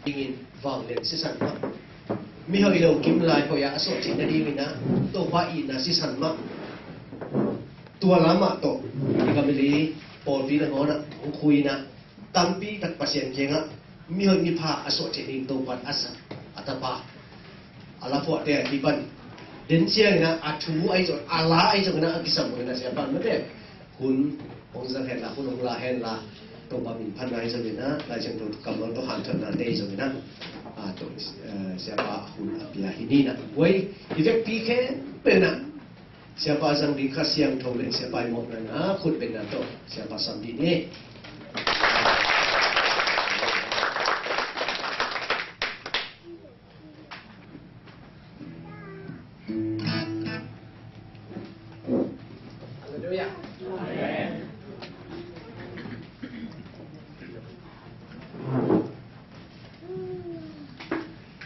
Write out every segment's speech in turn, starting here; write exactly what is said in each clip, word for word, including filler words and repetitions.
dingin vanglian sisan mah, mihoih lo kim lai hoih ah a suah theih nadingin ah Topa itna sisan mah, tua lamah tawh i Galilee pawlpi nangawn ah hong khui in ah, tampi tak Pasian kiangah mihoih mipha a suah theih ding Topa'n a sa a tapa a la phuahte a kipan den ciangin ah a thu ahi zong a la ahi zongin ah a kisam uh in ah siapa mate hun hong zang hen la, hun hong la hen la, Topa min phatna ahi zongin ah, Lai Siangtho kammal tawh hanthawnna te ahi zongin ah, a, tawh, eh, siapa hun a pia hi ni in ah. Uai, i vekpi khempeuh in ah siapa a zang ding Kha Siangtho le siapa i mawhna in ah khut benna tawh siapa sam dih ni. Halleluiah.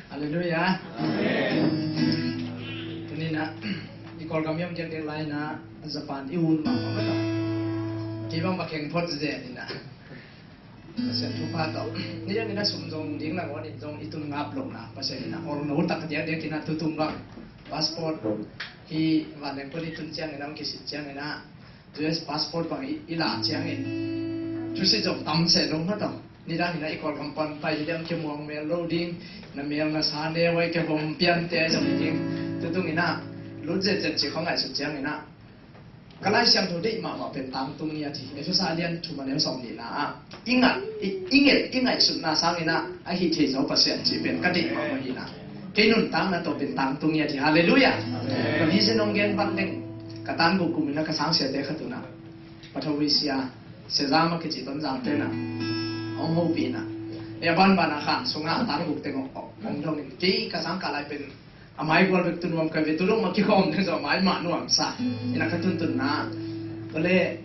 Halleluiah. Tuni in ah i Kawlgam i om diakdiak lai in ah Japan i un mahmah mah tawh kei bang bang keng phot zen in ah Pasian thupha tawh. Ni dang in ah sum zong ding nangawn in zong i tun ngap lohna Pasian in ah awlno tak diakdiak in ah tutung bang passport hi vanleng pan i tun ciangin ah hong kisit ciangin ah U S passport bang i, i la ciangin thusit zong tam seh lo mah tawh. Ni dang in ah i Kawlgam pan pai hi dang kimuang mel lo ding, na mel na sa ne wai ke vom piante zong hi ding. Tutung in ah lut zetzet ci khong ngaihsut ciangin ah ka Lai Siangtho deih mahmah pen tangtung ngiat hi. Efesa a lian thum a neu sawm nihna ah i ngat, i, i nget, i ngaihsutna sangin ah a hih thei zaw Pasian cih pen ka deih mahmah hi in ah kei nuntakna tawh pen tangtung ngiat hi. Halleluiah. Ka vision hong gen bang deng ka tan guk kum in ah ka sangsiate khat un ah Pathawi sia, Sia Zam a kici Tonzang te in ah hong hopih in ah, e, a banban a khan sungah a tan guk teng hong, hong dong in kei ka sangkah lai pen a mai gual bek tu nuam ka ve, tu dong mah kikhawm ding zaw a mai mah nuamsa in ah ka tuntunna. Tua le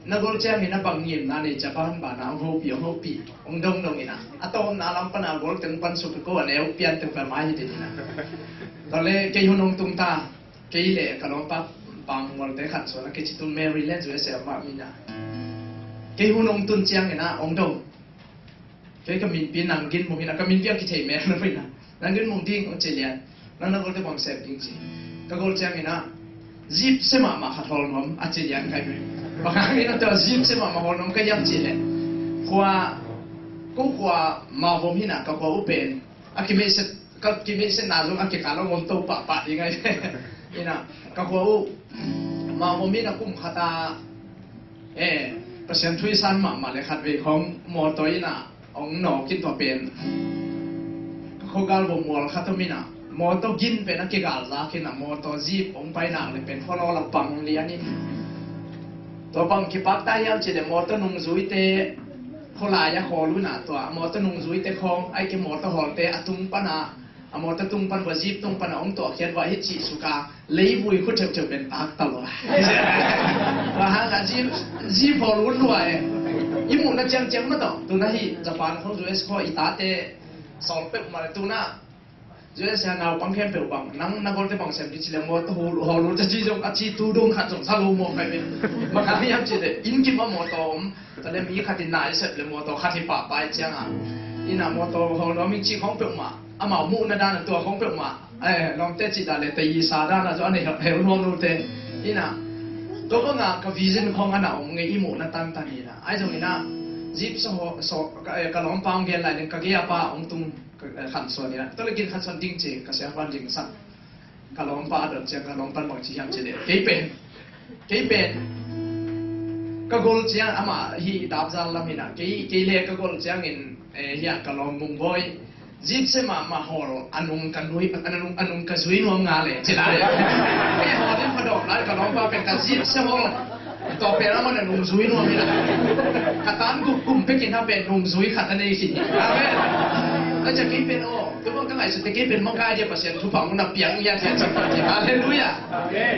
na gol ciangin a bang ngimna nei cia banban a hong hopih, hong hopih, hong dongdong in ah a tawpna lam pan a gol teng pan suk ko a neu pian teng pan mai hi ding in ah. Tua le kei hun hong tung ta, kei le ka lawmpa Pang Mualte khan suan a kici tun Maryland U S A mah mi in ah. Kei hun hong tun ciangin ah hong dong. Kei ka minpi Nang Gin Mung hi in ah, ka minpi a kithei mel lo hi in ah. Nang Gin Mung ding hong ci lian. Nang na golte bang sem ding ci. Ka gol ciangin ah zip se mahmah khat hawl nuam a ci lian kai mi. Bang hang in ah tua zip se mahmah hawl nuam ka hiam ci leh, khua, ko khua Mavom hi in ah, ka khua uh pen a kimeihset, ka kimeihsetna zong a kikal a om to pahpah ding ahi. In ah ka khua uh Mavom hi in ah kum khat a, e, Pasian thu i san mahmah le khatvei khawng mawtaw in ah hong nawk in tua pen ka khuagal bawh mual khat om in ah mawtaw gin pen a kigalzak in ah mawtaw zip hong pai nak le pen khualaw la pang lian in tua bang kipak ta hiam ci le mawtaw nungzuite khualai a khawl un ah tua mawtaw nungzuite khawng ahih kei mawtaw hawlte a tung pan ah a mawtaw tung pan vua zip tung pan a hong tuahkhiat vua hih cih suk a leivui khu theuhtheuh pen tak ta lua. Tua hang a zip, zip hawl ut lua e. I muhna ciangciang mah tawh tun ahi Japan khawng U S khawng i tate sawl peuhmah le tun ah U S a naupang khempeuh bang nang na golte bang sem di ci le mawtaw hawl, hawl ut a ci zong a ci tu dong khat zong sa lo mawk kai pen. Bang hang hiam ci le inn kim a mawtaw om. Tua le mi khat in na i sep le mawtaw khat hi pahpah i ciang a in ah mawtaw hawl nuam ing cih khawng peuhmah amau muhna dan a tua khawng peuhmah, eh, lawmte cih dan le tei i sa dan a zong a nei heuh nuam lote in ah tua bang a ka vision khawng a na om ngei i muhna tantan in ah ahi zongin ah zip sa haw, sa, ka, eh, ka lawmpa hong gen lai leng ka gei a pa hong tung, eh, khan suan in ah tua le gin khan suan ding ci ka siangpan ding sang. Ka lawmpa a dot ciang ka lawmpan bang ci hiam ci le kei pen, kei pen ka gol ciang amah hi dapzal lam hi in ah kei, kei le ka gol ciangin, eh, hiah ka lawm Mungbawi zip se mahmah hawl a nung ka nui, a nung, a nung ka zui nuam nga le ci lai. Kei hawl in pha dawm lai ka lawmpa pen ka zip se hawl Tua pen amah na nungzui nuam hi na. Ka tan guk kum pekin a pen nungzui khat a nei khin hi. Amen. Ka cia kei pen aw, tua bang ka ngaihsut te kei pen mangkai dia Pasian thupha mun a piang ia cia cia. Halleluiah. Amen.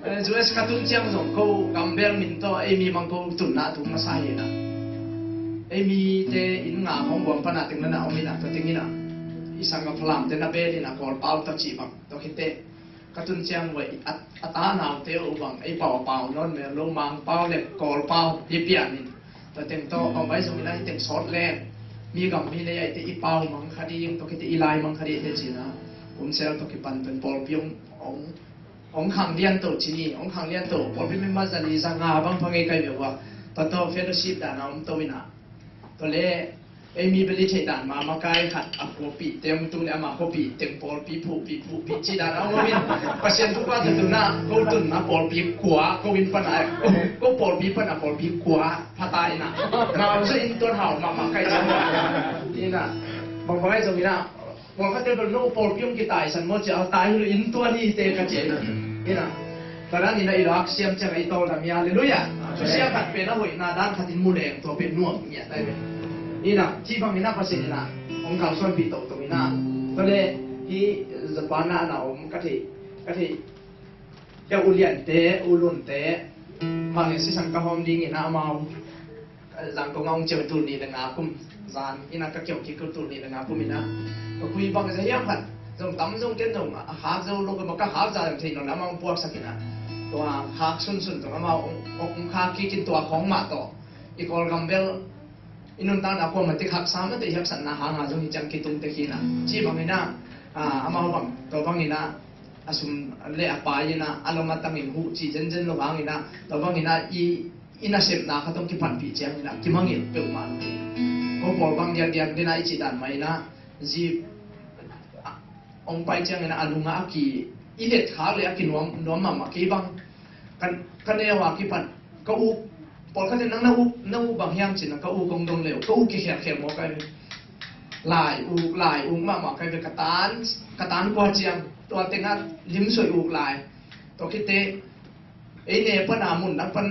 Eh, U S ka tun ciang zong ko gambel min tawh ei mi mang ko tunna tung masa hi na. Ei mite inn nga hong buang pana ting na na om hi na tua ting hi na. I sang ka phalam te na bel hi na Kawlpau ta ci bang tua khit te. Ka tun ciang vai a, a ta naute uh bang ei pau a pau nawn mel lo Mangpau le Kawlpau hi pian in. Tua teng tawh bang vai zong in a hi teng sawt leng Mi gam mi lei ahite i pau mang kha ding, tua khite i lai mang kha ding te cina. Kum sel tua kipan tun pawlpi hong, hong, hong khang lian to cini, hong khang lian to. Pawlpi member zali zanga bang pha ngei kai ve ua. Tua to fellowship dan a om to ina. Tua le ei mi beli thei dan ma makai khat a khuapi tem tung le ama khuapi teng pawlpi phupi phupi ci dan a om in. Pasian tu pa tu na ko tun na pawlpi kua ko in pan a ko pawlpi pan a pawlpi kua pha ta ina. Ngau sa in tuan hau ma makai zong ina. Bang bang ai zong ina. Pawlkhatte bel no pawlpi hong kitaisan maw ci a tai hulu in tua ni te ka ci a ina. Ina. Tua dan ina i lak siam ciang a i tawl dam hi, halleluia. Tua siam khat pen a hoihna dan khat in mu leng tua pen nuam ngiat ai ve. Ina, ci bang ina Pasian ina hong kalsuanpih tohtoh ina. Tua le hi Japan ah na om ka thei, ka thei. Tua u liante, u lunte, mangin sisan ka hawm ding ina amau Zangkong a hong ciang tul nih le nga kum zan ina ka kiau kik tul nih le nga kum ina. Ka kui bang za hiam khat zong tam zong ken zong a khak zo lo ka ma ka khak za zong thei lo na amau puaksak ina. Tua khak sunsun zong amau hong, hong, hong khak kik in tua khawng mah tawh i Kawlgam bel i nuntakna kuamah tek haksa mah teh i haksatna hanga zong hi ciang kitung tek hi ina. Ci bang ina, a, amau bang tua bang ina a sum le a pai ina a lom a tangin huh ci zenzen lo hang ina tua bang ina i i nasepna khat hong kipanpih ciangin ah kimangngilh peuhmah lo hi. Ko pawl bang diakdiak dena i cih dan mah in ah zip hong pai ciangin ah a lungah a ki i let khak le a kinuam nuam mahmah kei bang. Ka neu a kipan ka uk pawlkhat in nang na uk na uk bang hiam cin ah ka uk hong dong leh ka uk kikhelkhel maw kai ve. Lai uk lai uk mahmah kai ve ka tan ka tan kua ciang tua tengah limsuai uk lai. Tua khit teh ei ne pan a mun dang pan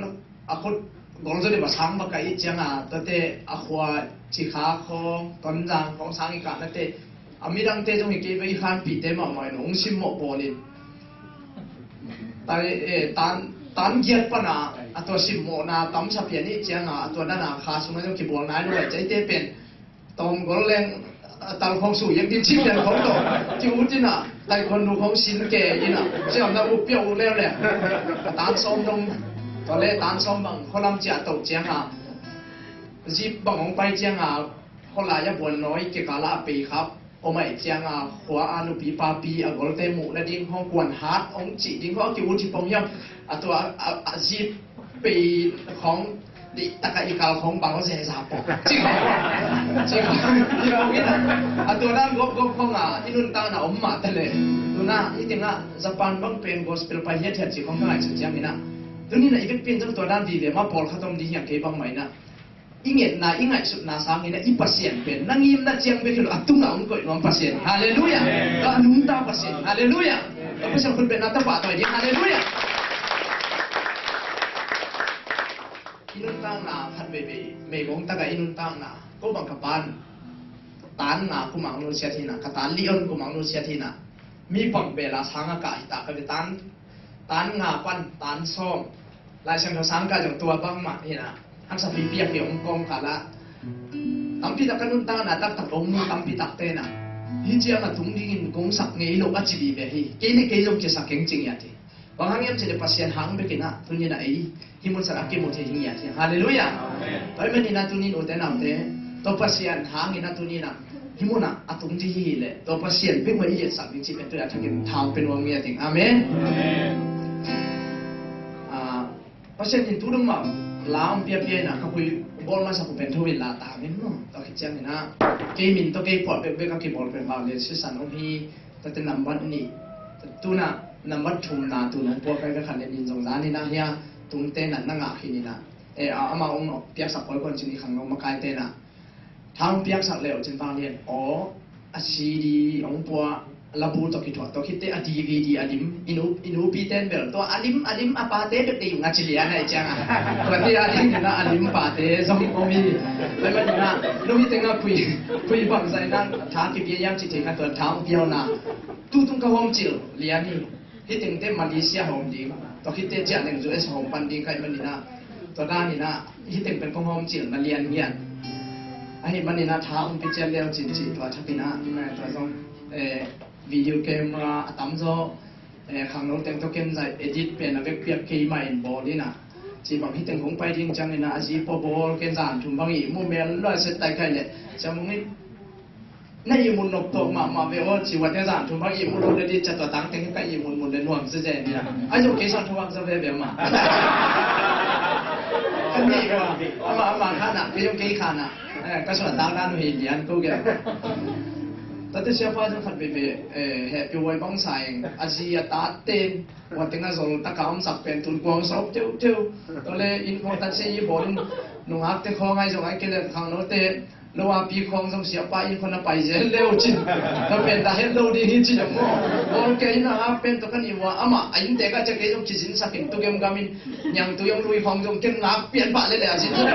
a khut gol zaw deuh a sang bak a it ciang a tuate a khua Cikha khawng Tonzang khawng sang i kahna te a midangte zong hi kei ve i khanpihte mahmah in hong simmawh bawlin tan giat pan a a tua simmawhna tamsa pian i it ciang a a tua dan a kha sungah zong kibawl nai lo a i caite pen Tawm gol leng a tal khawng su yek ding cik lian khawng tawh ki ut in ah taekwondo khawng sin ke in ah siam na ut piah ut leuleu. A tan sawm dong tua le tan sawm bang khualam ciah toh ciang a zip bang hong pai ciang a khualai a buan nawi kikal ah a pei khap om ahih ciang a khua a nupi papi a golte muh nading hong kuan hat hong cih ding hong a ki ut hi pong hiam a tua a zip pei khawng dih taka i kal khawng bang aw zeza pawh cik hawng cik hawng i lo in a a tua dan gawp gawp khawng a i nuntakna om mah ta le tuna i tingah Japan bang pen gospel pai hiat hiat cik hawng ka ngaihsut ciang in a tunin a i vekpi in zong tua dan vive mah pawlkhat om ding hiang kei bang mah in a i ngetna i ngaihsutna sang in a i Pasian pen na ngimna ciang bek hi lo a tungah hong koih nuam Pasian halleluia. Ka a nungta Pasian halleluia. Ka Pasian khut betna tapa tawi ding halleluia. I nuntakna khat veivei meigong taka i nuntakna ko bang ka pan tan nga kumang nusiat hina ka tan lion kumang nusiat hina mi pang bela sanga ka hita ka ve tan tan nga pan tan sawm lai siang sang ka jong tua bang mah hina haksa pipiak hi ong kong kala tampi tak ka nuntakna taktak ong mu tampi tak tena hi ciang a tung dingin kong sak ngei lo a ci vive hi kei le kei zong kisak keng cing ya ti. Bang hang hiam cih leh Pasian hang bekin ah tuni in ah ei hih mun sungah a kimu thei hi ngiat hi. Halleluiah. Amen. Tua ahih manin ah tuni in ute naute tua Pasian hangin ah tuni in ah hih munah a tung ding hi leh tua Pasian bek mah i liatsak ding cih pen tua a thakin thang pen uang ngiat ding. Amen. Amen. Ah, Pasian in tu dong mah la hong piapia in ah ka khui bawl masa ku pen tho in la ta min maw. Tua khit ciangin ah kei min tawh kei puah bekbek a kibawl pen hau le sisan om hi. Tate nambat nih tuna nambat thumna tuna puak kai ka khat le nin zong zani na hia tungte na na ngah hi ni na. E, a, ama ong piaksak koi kon cin i khang nong makai te na thang piaksak leh cin vang lian aw a C D ong pua labu tawh kithuah tawh khitte a D V D a lim i nu i nupi ten bel tua a lim a lim a pate bek te yung a ci lian a i ciang a tua te a ding na a lim pate zong ong hi. Lai man na numi tenga pui pui bang zai na tha kipia yang ci thei kha tua thang piau na. Tutung ka hawm cil lian hi. Hi tengte Malaysia hawm ding tua khitte ciah leng U S hawm pan ding kai manin ah tua dan in ah hi teng pen kong hawm cil na lian hian. Ahi manin ah tha hong pi cian leu cin cih tua thapin ah tua zong eh, video camera a tam zaw eh, khangno teng tua ken zai edit pen a vekpiak keimah in bawl in ah Ci bang hi teng kong pai ding ciangin ah, a zi pua bawl, ken zan thum bang ihmu mel lua set tai khai leh, Sia Mung in, na ihmu nop tawh mahmah ve aw, ci ua te zan thum bang ihmu lo le di, ca tua tang teng ka ihmu mun le nuam zezen nia. Ai zong kei zan thum bang za veve mah. Ka ni ko, ama, ama khan ah, kei zong kei khan ah. Eh, ka suan tang dan uh hi lian ko ge. Tate siapa zong khat veve, eh, hehpih huai bang sa ing, a zi a tate in, ua teng a zol taka omsak pen tun kuang sawp teuhteuh. Tua le inn khawng tan se i bawl in, nungakte khawng ai zong ai kei le khangnote, lo a pi khawng zong siapa inn khawng na pai zel leu cin. Tua pen ta het lo ding hi ci zong maw. Bawl kei in a ngak pen tua ka ni ua amah a innte ka cia kei zong ci zinsak in tu gemgam in niangtui hong lui khawng zong ken ngak pian pah lele a zin zong.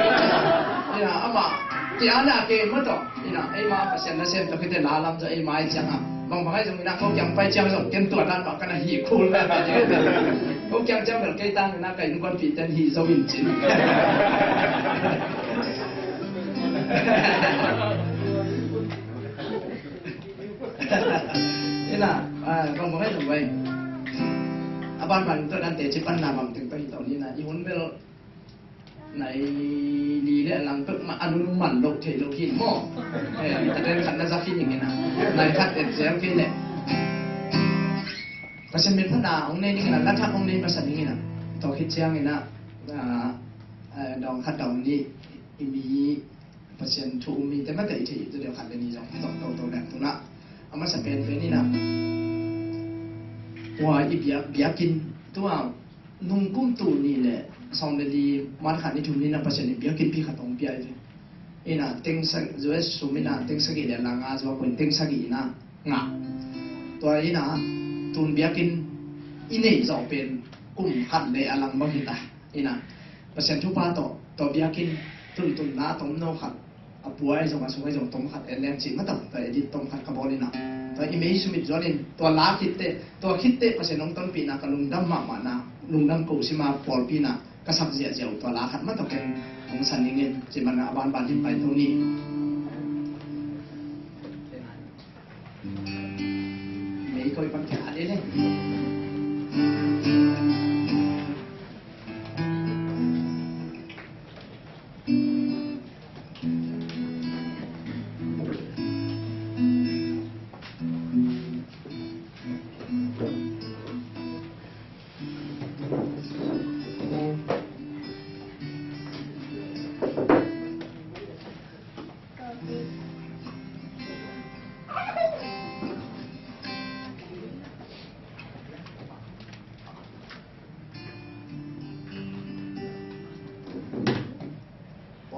Ina amah ki ana kei maw tawh. Ina, eima Pasian nasem tawh khite la lam zaw eima i ciang a. Bangbang ahi zong ina ko kiang pai ciang zong ken tua dan mah ka na hih kul ve ve ding. Ko kiang ciang bel kei tang ina ka innkuanpih ten hih zo in cin. Ina, ah, bangbang ahi zong vai. A banban tua dan teci panna bang teng pai hi tawh ni ina, i hun bel nai li le a lang pek mah a nunung man loh theih loh hi maw? Eh, a den khat na zak hi ning ina. Nai khat et zel kei leh. Pasian min phatna hong nei ning ina, la thak hong nei masa ning ina. Tua khit ciang ina, ah, eh, dawng khat dawng nih, i mi Pasian thu um mite mate i theih tu deuh khat le nih zong hi tawh toto leng tuna. A masa penpen ina. Tua i biak, biakinn tua nung kum tul nih le sawm le li man khat ni thum ni na Pasian in biakinnpi khat hong pia hi ve. Ina teng sa, U S sum ina teng sagih le a lang a zua kun teng sagih ina ngah. Tua ina tun biakinn i neih zawh pen kum khat le a lang bang hi ta. Ina Pasian thupha tawh tua biakinn tuntunna a tomno khat a pua ahi zong a sung ahi zong tom khat en leng cih mah tawh tua edit tom khat ka bawl ina. Tua i mei sumit zualin tua la khitte, tua khitte Pasian hong tonpihna ka lungdam mahmahna, lungdam ko sima pawlpina ka sak ziahziah uh tua la khat mah tawh ken hong san ning in ci mana a banban hin pai tho ni. Mei koi pan kia a de le.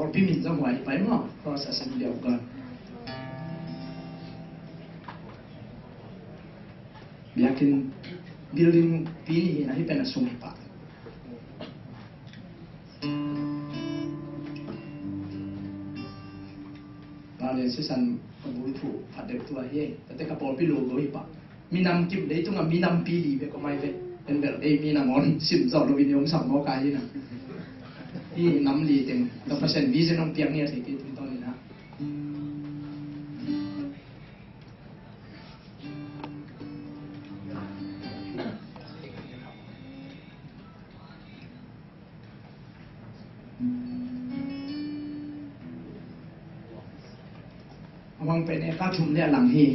Pawlpi min zong huai pai maw, Cross Assembly of God. Biakinn building pi nih hi na, hih pen a sung hi pah. Pau Lian Sisan ka bul phuh phat deuh tua hi. Tate ka pawlpi logo hi pah. Minam kim, leitungah minampi li bek om ai ve. En bel ei minam on sim zawh loin i om sam mawk a hi na. Hih nam li teng ka Pasian vision hong piak ngiat hi kei tungtawn in ah. A bang pen e ka thum le a lang hi.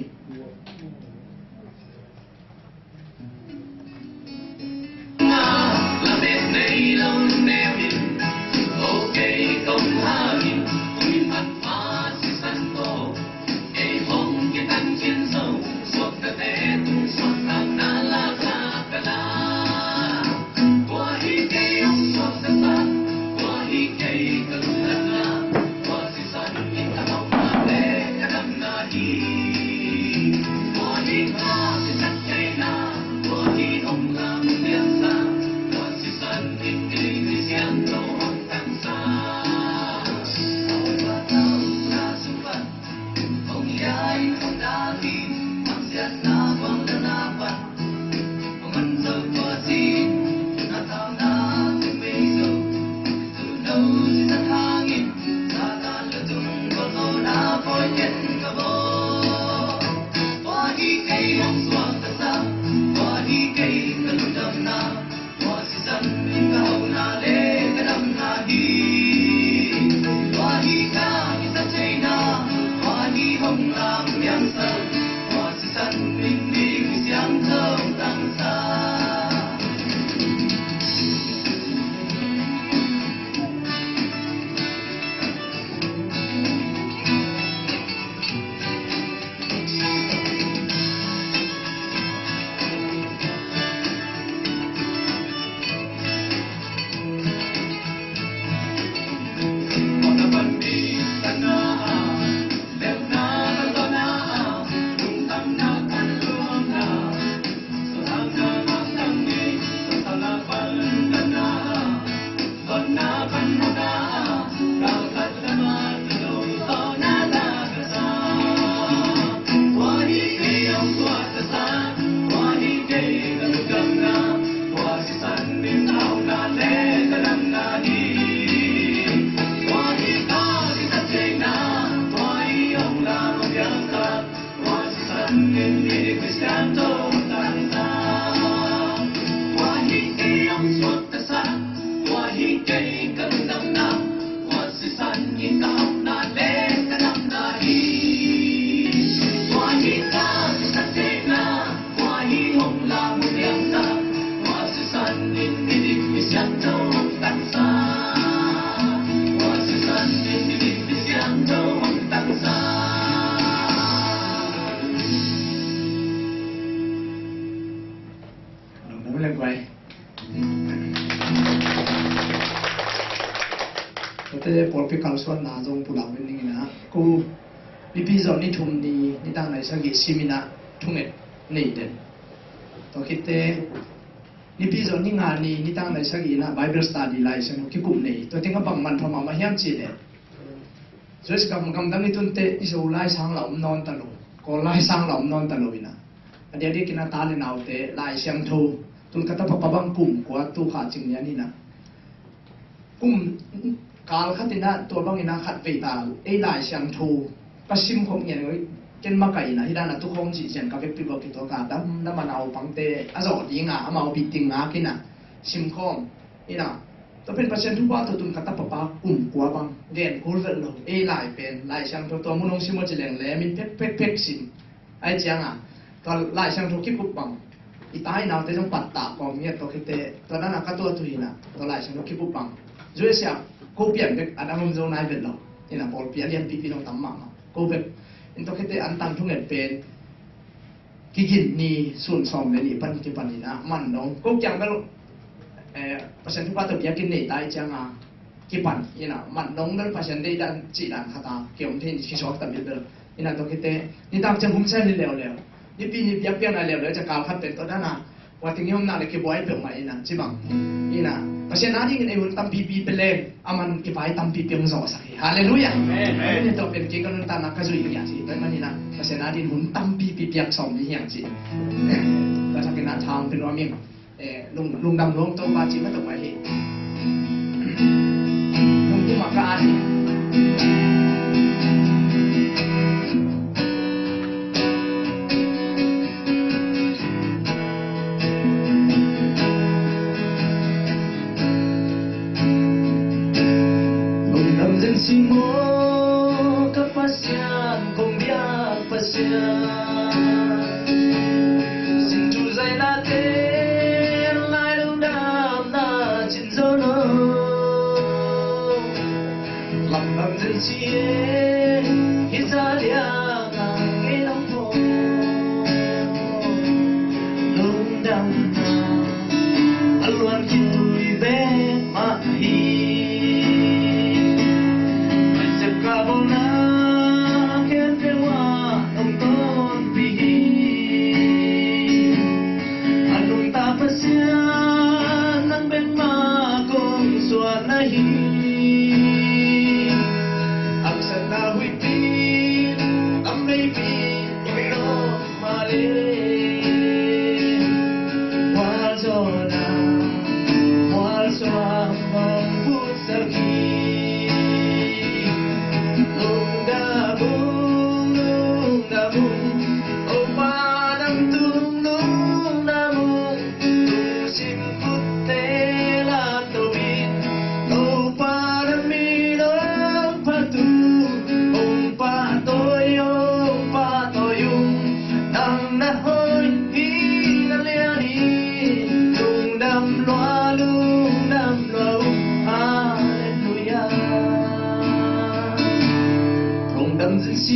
Lungdam leng guai. Tuate pawlpi kalsuanna zong pulak ning ina. Ko nipi zawh ni thum ni, nitak nai sagih sim ina thunget nei den. Tua khitte nipi zawh ni nga ni, nitak nai sagih ina Bible study lai sem kikup nei. Tua teng a bang manpha mahmah hiam cih leh, U S gam, gamdang i tunte i Zo Lai Sang la om nawn ta lo, Kawl Lai Sang la om nawn ta lo ina. A diakdiak ina ta le naute Lai Siangtho tun ka tapa pa bang kum kua tu kha cing nian ina. Kum kal khat ina tua bang ina khat vei ta ei Lai Siangtho ka sim khop ngian ngoi ken makaih ina hi dan a tu khawm cih cian ka vekpi bawk kituak a dam dam a naupangte a zawh ding a amau bit ding ngak ina sim khawm ina. Tua pen Pasian thupha tawh tun ka tapa pa kum kua bang gen kul vet lo. Ei lai pen Lai Siangtho tua mun hong sim aw ci leng le min phek phek phek sim. Ai cianga tua Lai Siangtho kikup bang i tai naute zong pattah kawm ngiat tua khite tua dana ka tua tu hina tua Lai Siangtho kikup bang U S a ko pian bek a dang om zo nai vet lo. Ina pawlpi a lianpipi nong tam mahmah ko bek. In tua khite an tang thunget pen kigin ni sun sawm le nih pan kipan ina man dong ko kiang bel, eh, Pasian thupha tawh biakinn nei tai cianga kipan ina man dong bel Pasian deidan cihdan khata kiom thei ni kisuak ta bilbel. Ina tua khite nitak ciang hum sen ni leuleu, nipi ni biakpiakna leuleu ciang kal khat pen tua dana ua ting i omna le kibuai peuhmah ina ci bang ina Pasian a dingin ei hun tampipi peleng a man kipai tampipi hong zawhsak hi. Halleluiah. Amen. Tua pen kei ka nuntakna ka zuih hiang ci tua man ina Pasian a dingin hun tampipi piak sawm ni hiang ci. Tua sak ina thang pen ua ming. Eh, lung, lungdam lungto pa ci ka to pa hi. Lungdam a ka an hi. Lungdam zen si maw ka Pasian, kong biak Pasian. Sin tu zai na ten lai lungdam na cin zo lo. Lamdang zen si e, hi za liang a ngei lam pho. Lungdamna a luan khitui bek mah hi. Sep ka bawlna khempeuh ah hong tonpih hi. A nungta Pasian nang bek mah kong suan na hi. Haksatna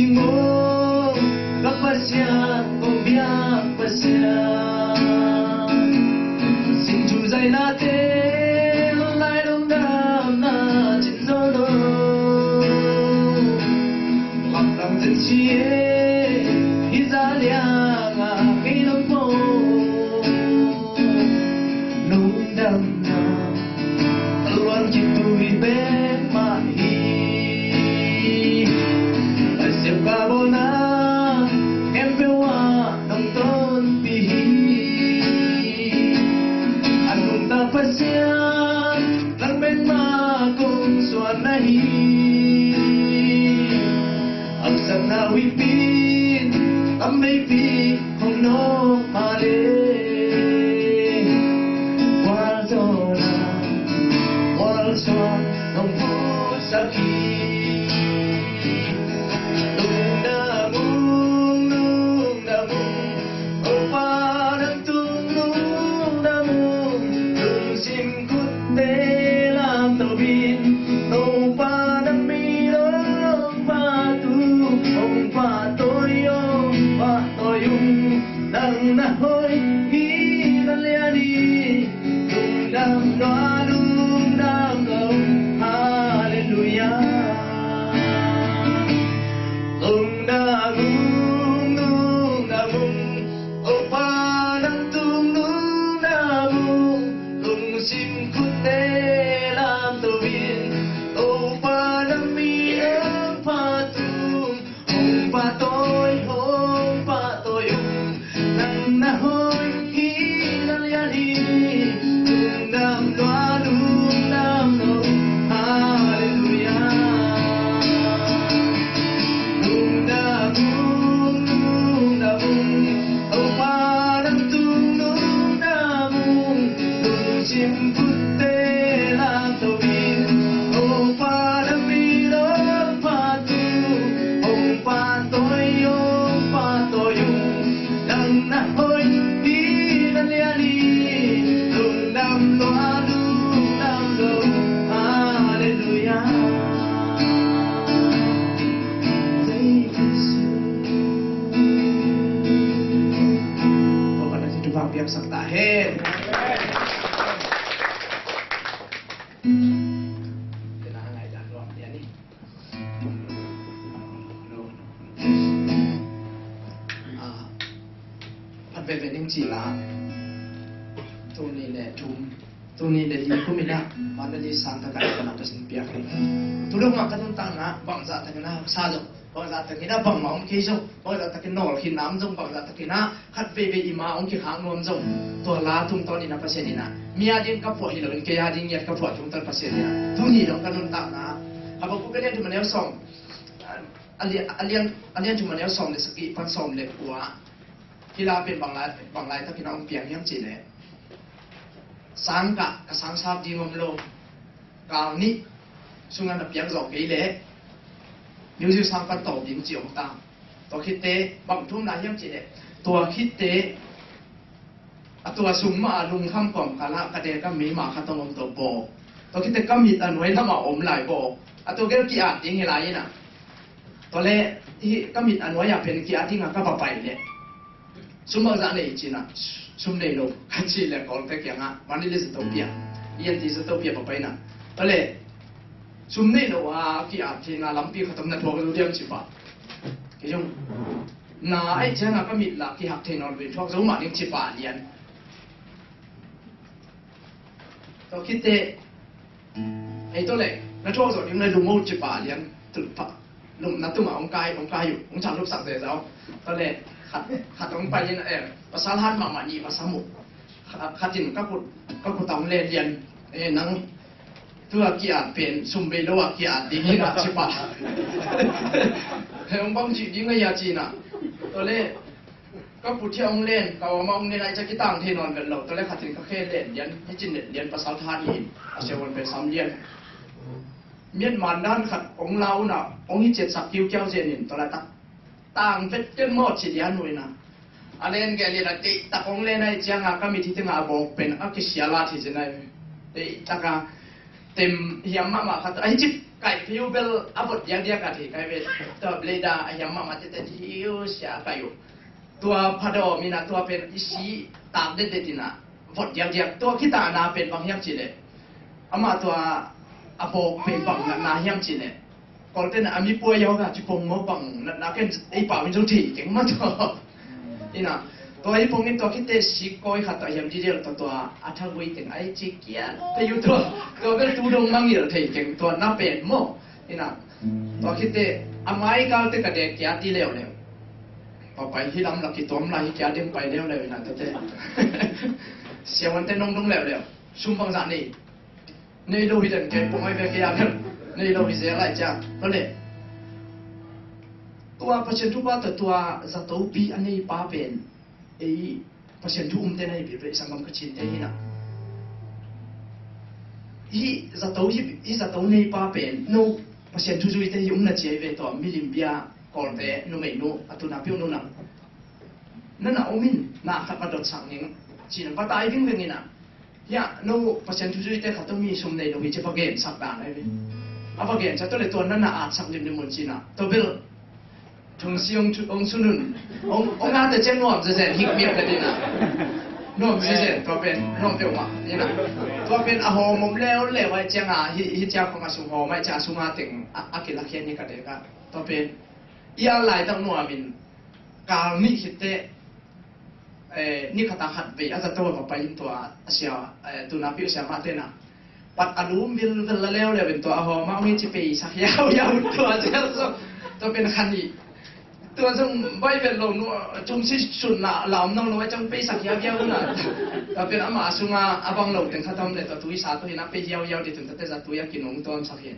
Ing maw, ka Pasian, kong biak Pasian. Singthu zainate, lai lungdamna cin zo lo. Mak tang cin ci e, hi za liang a kei nong maw. Lungdamna a luan khit tu hi bek mah hi. A siap ka bawlna khempeuh ah nong tonpih hi. A nungta Pasian, nang bek mah kong suan na hi. Haksatna huihpi in tam veipi hong nawk pha leh, gualzawhna gualzawh nong phusak hi. Lungdam ung, lungdam ung, Topa nang tung lungdam ung. Lungsim khutte lamto in, Topa nang min hong phat ung, hong pahtawi, hong pahtawi ung. Nang na hoih hi, na lian hi. Lungdam lua, lungdam lua. Halleluiah. Lungdam ung, lungdam ung, Topa nang tung lungdam ung. Lungsim khutte lamto in, Topa nang min hong phat ung. Hong pahtawi, hong pahtawi ung. Nang na hoih hi, na lian hi. Lungdam lua, lungdam lua. Halleluiah. Lungdam ung, lungdam ung, Topa nang tung lungdam ung. Lungsim khutte lamto in, Topa nang min hong phat ung, hong pahtawi, hong pahtawi ung. Nang na hoih hi, na lian hi. Lungdam lua, lungdam lua. Halleluiah. Praise you. Topa na thupha piaksak ta hen. Tena ngai dan luang dia ni. Ah, phat veve ning ci la. Tuni le thum, tuni le li kum in ah, man le li sang tak a ka na ka sin piak ni. Tu lo ma ka nuntakna bangzah takin a sa lo, bangzah takin a bangmah om kei zo, bangzah takin nawlkhinna om zong, bangzah takin a khat veivei i ma hong kikhak nuam zong, tua la tungtawn in a Pasian in a, mi a ding ka phuah hi loin kei a ding ngiat ka phuah tungtawn Pasian in a, tuni dong ka nuntakna. Habakuk a lian thum a neu sawm, a lian, a lian, a lian thum a neu sawm le sagih pan sawm le kua. Hih la pen bang lai, bang laitakin a hong piang hiam cih leh, sang kah ka sang sap ding om lo. Kal nih sungah na piak zawh kei leh, myo ziau sang pan tawp ding ci hong ta. Tua khitteh bang thu om lai hiam cih leh, tua khitteh a tua sung mah a lungkham kawmkal ah ka del ka meima khat hong om to baw. Tua khitteh ka mit a nuai lamah om lai baw. A tua gel ki-at ding hi lai in a. Tua leh hih ka mit a nuai ah pen ki-at ding a ka va pai leh, sum bangzah nei ci-in ah, sum nei lo ka cih leh Kawlte kiangah, man le zato pia, i an ti zato pia papa in ah. Tua leh sum nei lo a ki-at theihna lampi khat om na thuak lo diam ci pah. Kei zong na aih ciangah ka mit lah kihak thei nawn lo in thuak zo mah ding ci pah lian. Tua khitteh ei tua leh na thuak zawh ding na lum o ci pah lian. Tul pah lum na tum ah hong kai, hong kai uh, hong cang lupsak zezau. Tua leh khat, khat hong pai in, eh, pasal hat mahmah nih va sam uh. Khat, khat in ka khut, ka khut ah hong len lian. Eh, nang tua ki-at pen sum bei lo a ki-at ding hi na ci pah. Hong bang cih ding a hia ci-in ah. Tua leh ka put hiah hong len, ka om ah hong len, ai ca kitang thei nawn vet lo. Tua leh khat in ka khe len lian, hi cin len lian, pasal tha nih in a siavuan pen sam lian. Miat man dan khat hong la un ah, hong hi ciatsak kiukiau zen in, tua leh tak tang vet ken maw ci lian uh in ah. A len gel in ah, deihtak hong len ai ciangah ka mit hi tengah a bawk pen a kisial at hi zen ai. Deihtak a tem hiam mahmah khat a hi cip Kaih phi uh bel a vot diakdiak a thei kai ve. Tua bleda a hiam mahmah tete hi uh sia kai uh. Tua phadawm in ah tua pen i si tak detdet in ah vot diakdiak. Tua khitana pen bang hiam cih leh, amah tua a bawk pen bang natna hiam cih leh, Kawlte'n a mi puai a hong a ci pong maw, bang natna ken ei pau in zong thei keng mah tua. Ina, tua hi pong in tua khit teh sik kawi khat tawh hiam didel tawh tua a thagui teng ai ci kia. Te yu tua, tua bel tu dong mangngilh thei keng tua na pen maw. Ina, tua khit teh a mai kal teh ka dek kia ti leuleu. Papai hi lam lak kituam lai hi kia ding pai leuleu ina tua teh. Siavuante nong dong leuleu. Sum bangzah nei. Nei lo hi den kei pong ai ve kei a pen. Nei lo hi zel lai cia. Lo le. Tua Pasian thupha tawh tua zatopi a neipa pen, ei Pasian thu umte na hi pi ve, sanggam ka cinte hi na. Hi zato hi, hi zato neipa pen no Pasian thu zuite hi um na ci ai ve tua milim bia Kawlte numeinu a tuna piu nu na. Na na om in na khat va dotsak ning. Cina va tai vingveng ina. Hia, no Pasian thu zuite khat tawh mi sum nei lo hi ci va gensak dan ai ve. A va gensak tawh le tua na na atsak limlim un cina. Tua bel thungsi ong thu, ong sunun. Ong, ong ate ciang nuam zezen hik miak ka dina. Nuam zezen, tua pen, nuam peuhmah. Ina. Tua pen a hawm om leuleu ai ciang a, hi, hi ciang khong a sung hawm ai ciang a sung a teng a, a kilak hian hi ka dek a. Tua pen, i al laitak nuam in, kal nih khit teh, eh, ni khat a khat vei a zato a va pai in tua a sia, eh, tuna piu sia mah tena. Pat a lum vilvel la leuleu in tua a hawm a ong hi ci pei sak hiauhiau tua zel zong. Tua pen khan hi. Tua zong bai vel lo nu, cung si sun na la om nong lo a cang pei sak hiauhiau na. Tua pen ama a sunga a bang lo teng khat om le tua tui sa tua hi na pei hiauhiau di tun tua te za tui a kinung tuam sak hi.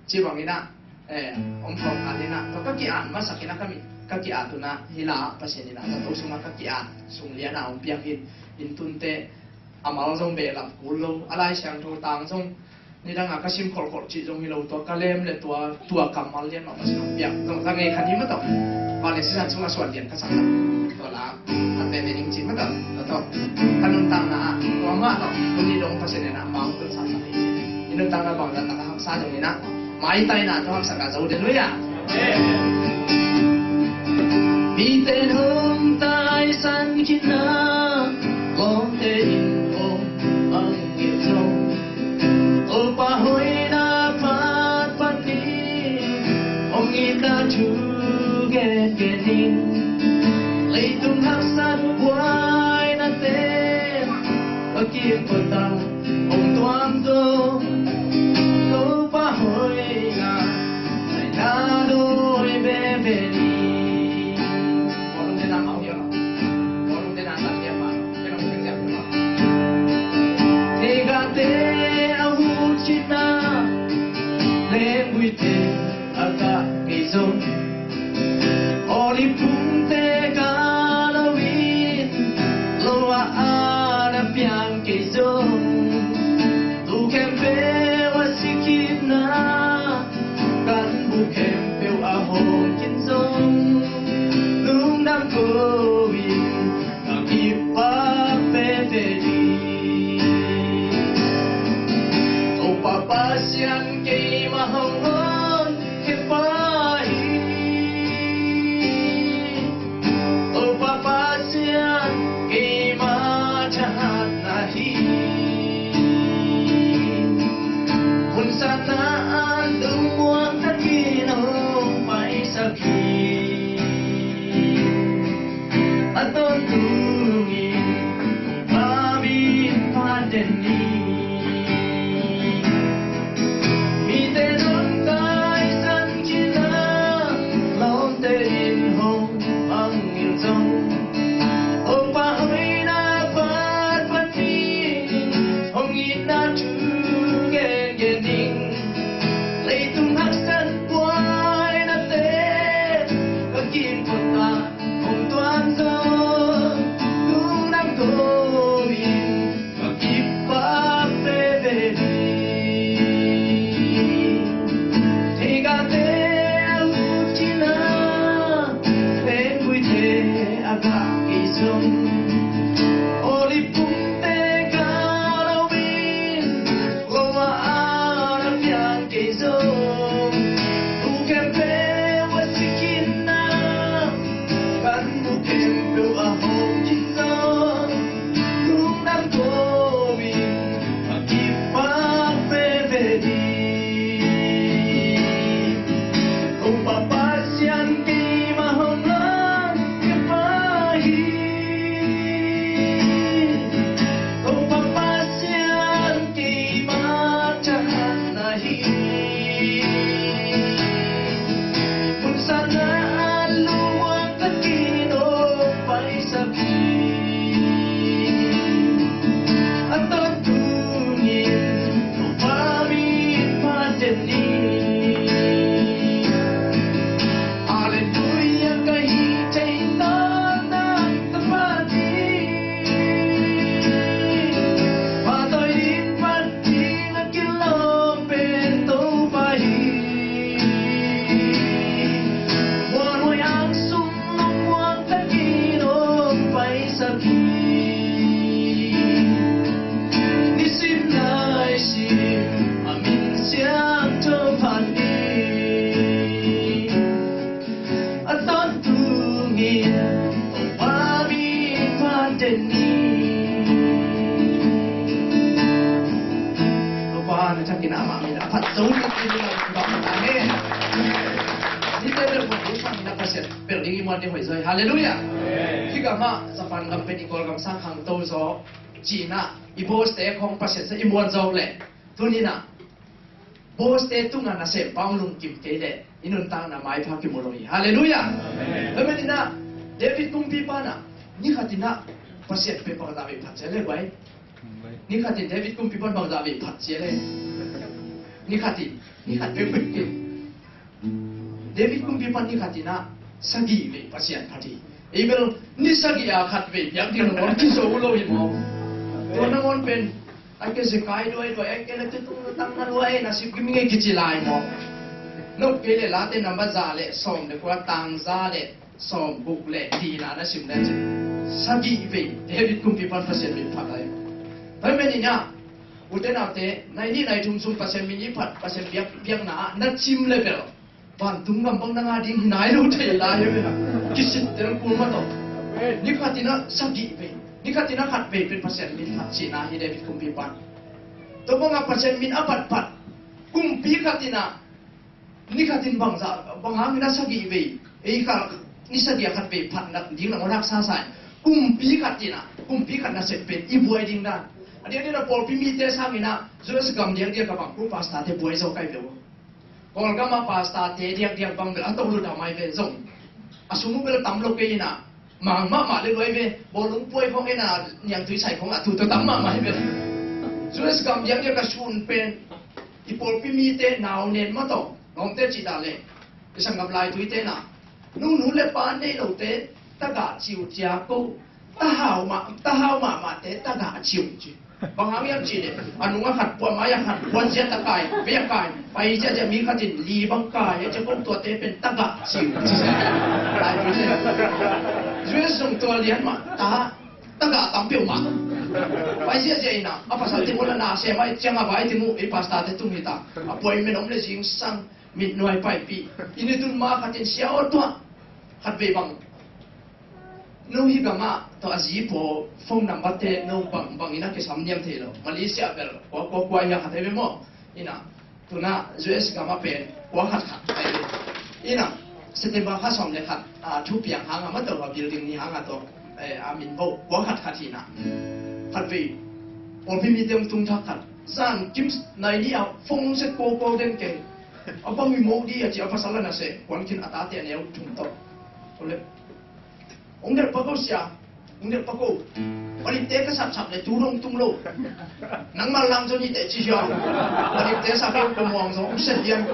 Ci bangin ah, eh, om khawm khat in ah, tua ka ki-at masak in ah ka mi, ka ki-at un ah, hi la Pasian in ah, zato sungah ka ki-at, sung lian ah om piak in, in tunte, a mal zong behlap kul lo, a Lai Siangtho tang zong, nidang ah ka sim kholhkholh cih zong hi lo, tua ka lem le tua, tua kammal lian mah Pasian hong piak, zong za ngei khan hi mah tawh. Palestina sungah suan lian ka sak tak, tua la, a tete ning cih mah tawh, tua tawh, ka nuntakna ah, tua mah tawh, tuni dong Pasian in ah, mah hong tun sak sak hi. I nuntakna bangzah tak a haksa zong in ah, maitaina tawh haksa ka zo den uh ia. Mite in hong taisan khin a, lawmte in hong mangngilh zong, Topa hoihna phat phat ni, hong itna thu gengen in, leitung haksat buainate, a kim pota hong tuam zo, Topa hoihna, na dawi veve ni. Bawlung te na mau hiam a? Bawlung te na tan hiam a? Kei nong teng hiam a? Thei gate a hut khitna, lengguite a kah kei zong, Olive phungte ka lo in, lo a an a piang kei zong, tu khempeuh a si khitna, kan bu khempeuh a hong khin zong, lungdam ko in, ka kipak veve ni. Topa Pasian keima hong hon khe pa hi. Topa Pasian keima thahatna hi. Hun sanna an dong muang takin hong paisak hi. A tawntung in hong pha in pha den ni. Mite in hong taisan khin a, lawmte in hong mangngilh zong, Topa hoihna phat phat ni, hong itna thu gengen in, leitung haksat buainate, ka kim pota hong tuam zo, lungdam ko in, ka kipak veve ni. Thei gate a hut khitna, lengguite a kah kei zong, Olive phungte ka lo in, lo a an a piang kei zong, Zo ni ti ni lam bang ta he. Ni te bel buang ding sang ina Pasian bel ding i muan ding hoih zaw hi. Halleluiah. Hih gam ah Japan gam pen i Kawlgam sang khangto zaw. Cihna i boss te khong Pasian sa i muan zaw leh. Tuni na boss te tungah nasem pang lungkim kei leh i nuntakna maipha kimu lo hi. Halleluiah. Amen. Amen ina David kumpipa na ni khat ina Pasian pen bangzah vei phat cia le guai. Ni khatin David kumpipan bangzah vei phat cia le. Ni khatin, ni khat vei phat cia. David kumpipan ni khatin ah sagih vei Pasian phat hi. Ei bel ni sagih a khat vei piak ding lo, kizo lo hi maw. Tua nangawn pen, ai ke zekai duai duai, ai ke le tutung tang na duai, na sip kim nge kici lai maw. Nop kei le Late nambat za le sawm le kua tang za le sawm guk le lina na sim le cin sagih vei David kumpipan Pasian min phat ai. Pai men ina ute naute nai ni nai thum sung Pasian min i phat Pasian biak biakna ah na cim le bel vantung gam bang na nga ding hi nai lo thei lai hi bel a kisit tel kul ma tawh. Ni khat ina sagih vei ni khat ina khat vei pen Pasian min phat cina hi David kumpipan. Tua banga Pasian min a phat phat kumpi khat ina ni khatin bangzah bang hangin a sagih vei ei kha ni sagih a khat vei phat na ding na ngawnak sasa in kumpi khat tina kumpi khat na sep pen i buai ding dan a diak ding na pawlpi mite sangin a U S gam diak diak a bang ku pastor te buai zo kai ve uh. Kawlgam a pastor te diak diak bang bel a to lut a mai ve zong a sum uh bel tam lo kei ina mang mahmah le luai ve bawlung puai khong ina niangtui sai khong a tu to tam mahmah hi ve. U S gam diak diak a sun pen i pawlpi mite nau nen ma tawh Lawmte cih dah leh i sanggam laituite na nunu le pa nei lote tagah ciu cia ko. Tahau mah tahau mahmahte tagah ciu ci. Bang hang hiam cih leh a nung a khat pua mai a khat pua zia takai vei a kai pai zia zia mi khatin li bang kai a cia ko tuate pen tagah ciu ci. Laituite U S zong tua lian mah ta tagah tam peuhmah. Pai ziahziah ina a pasal teng uh la na sem a i ciang a vai teng uh ei pastor te tung hi ta. Appointment om le zingsang mitnuai paipih i ni tun ma khatin sia aw tuah khat vei bang. No hi gamah tawh a zi paw phone number te no bang bangin a kisam niam thei lo. Malaysia bel kua kua kua hi a khat ei ve maw? Ina tuna U S gam a pen kua khat khat ai ve. Ina September kha sawm le khat a thupiang hang a ma tawh a building ni hang a tawh a min bo kua khat khat hi na. Khat vei pawlpi mite hong tung thak khat zan kim nai ni a phone se ko ko den keng. A bang mi mo di a ci a pasal a na se kuan khin a tate a neu thum tawh. Ole Ong der pako sia, ong der pako. Palikte ka sapsap le tu dong tung lo. Nang mal lang zoni te ci hia. Palikte sa ka ko muang zo ong sen diam.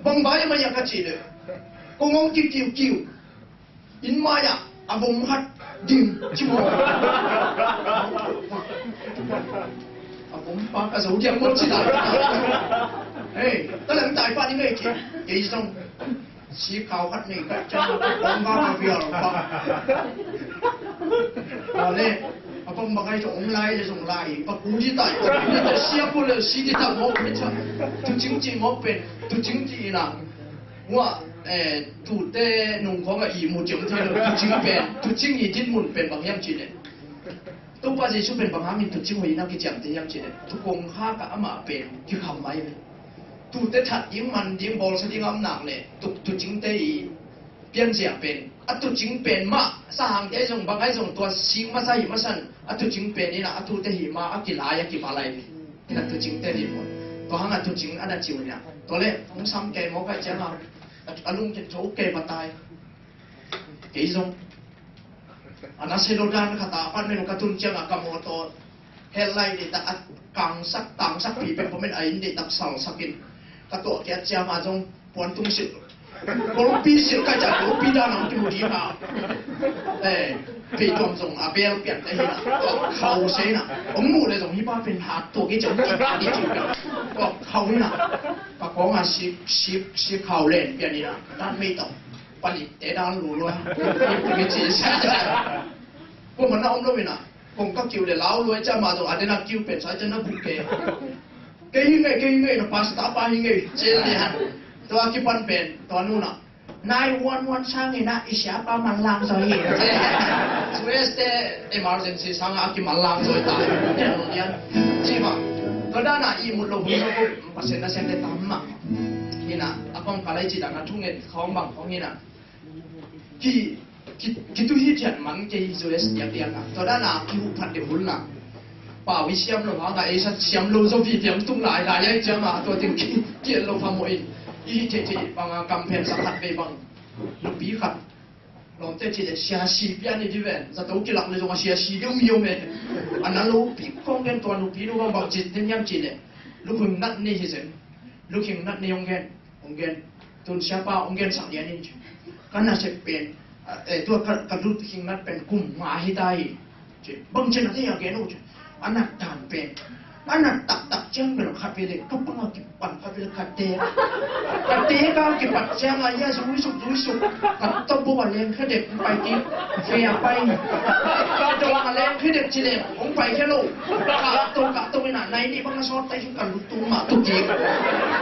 Bang bai ma ya ka ci le. Ko ngong kiu kiu kiu. In ma ya a bom hat dim ci mo. A bom pa ka zo diam mo ci da. Hey, ta lang tai pa ni ngai ki. Ei zong. Si khau khat nei ka ciang a bang ba ka vial ba. Ba le a bang ba kai zong lai le zong lai ba ku di tai ba ku di tai sia ku le si di ta mo pe cha. Tu cing ci mo pen tu cing ci ina. Wa eh tu te nung khong a i mu ciam te tu cing pen tu cing i din mun pen bang yam ci le. Topa Jesu pen bang hangin tuucing hoih in a kiciamteh hiam cih leh, tu kong khak ah amah pen kikham mai ve. Tuute that ding, man ding, bawlsia ding a om nak leh, tu, tuucingte i pianzia pen, a tuucing pen mah, sahangte zong, bang ai zong, tua sing masa hih masa in, a tuucing pen in a, a tuute hih ma, a kilai, a kimalai ve. In a tuucingte hih maw. Tua hang a tuucing a na ciu in a. Tua leh, hong sam kei maw kai ciang a, a lungkim tho kei matai. Kei zong. A na selodan khat a apartment ka tun ciang a ka mawtaw headlight deihtak a kangsak, tangsak pi pek pamen a inn deihtak salsak in ka tuah kiat ciang a zong puan tung silh. Golpi silh ka ciang golpi dan a hong kimu ding a. Eh, pei tuam zong a bel pian te hi na. Tuak khau se na. Hong muh le zong hi pa pen hat tuak i ciang ki pa di ciu pek. Tuak khau hi na. Pa kong a si, si, si khau len pian hi na. Dan mei tawh. Palik te dan lu lua. Kong ci sa. Kong man na om lo ina. Kong ka kiu le lau lua cha ma do adena kiu pen sa cha na bu ke. Ke hi ngai, ke hi ngai na pastor pa hi ngai. Che le han. Tua kipan pen, tua nu na. Nine one one sang ina i sia pa man lang so hi. Sues te emergency sang a ki man lang so ta. Yan. Ci ma. Tua dana ihmut loh hun zong ko Pasian nasem le tam mah. Hina a kong kalai ci dana thungen khawng bang khawng hina. Ki ki kitu hi thian man kei hi zu es diak diak na. Tua dana kihuh phat deuh hun na. Pau i siam lo hanga ei sa siam lo zo viviang tung lai lai ai ciama tua ting ki ki lo pha mo in. I hi thei thei banga kamphen sa khat vei bang. Nupi khat lawmte ci le siasi pian i di ven zato kilak le zong a siasi deuh mi om e. A na lopi kong gen tua nupi nu bang bang cit den hiam ci le. Lukhing nat ni hi zen. Lukhing nat ni ong gen. Ong gen. Tun siapa ong gen sak lian in ci. Ka na sep pen. Eh, tua ka, ka lukhing nat pen kum nga hi ta hi. Ci, bang ci na thei a gen uh ci. A nat dan pen. A nat taktak ciang bel khat vei le ka pang a kipan khat vei le ka te. Ka te ka kipat ciang a ia zui suk zui suk. Ka to bo a leng khe dek pai ki. Fe a pai. Ka to a leng khe dek ci le ong pai khe lo. Ka to ka to ina nai ni bang a sawt tai ka lut tung mah tuk kik.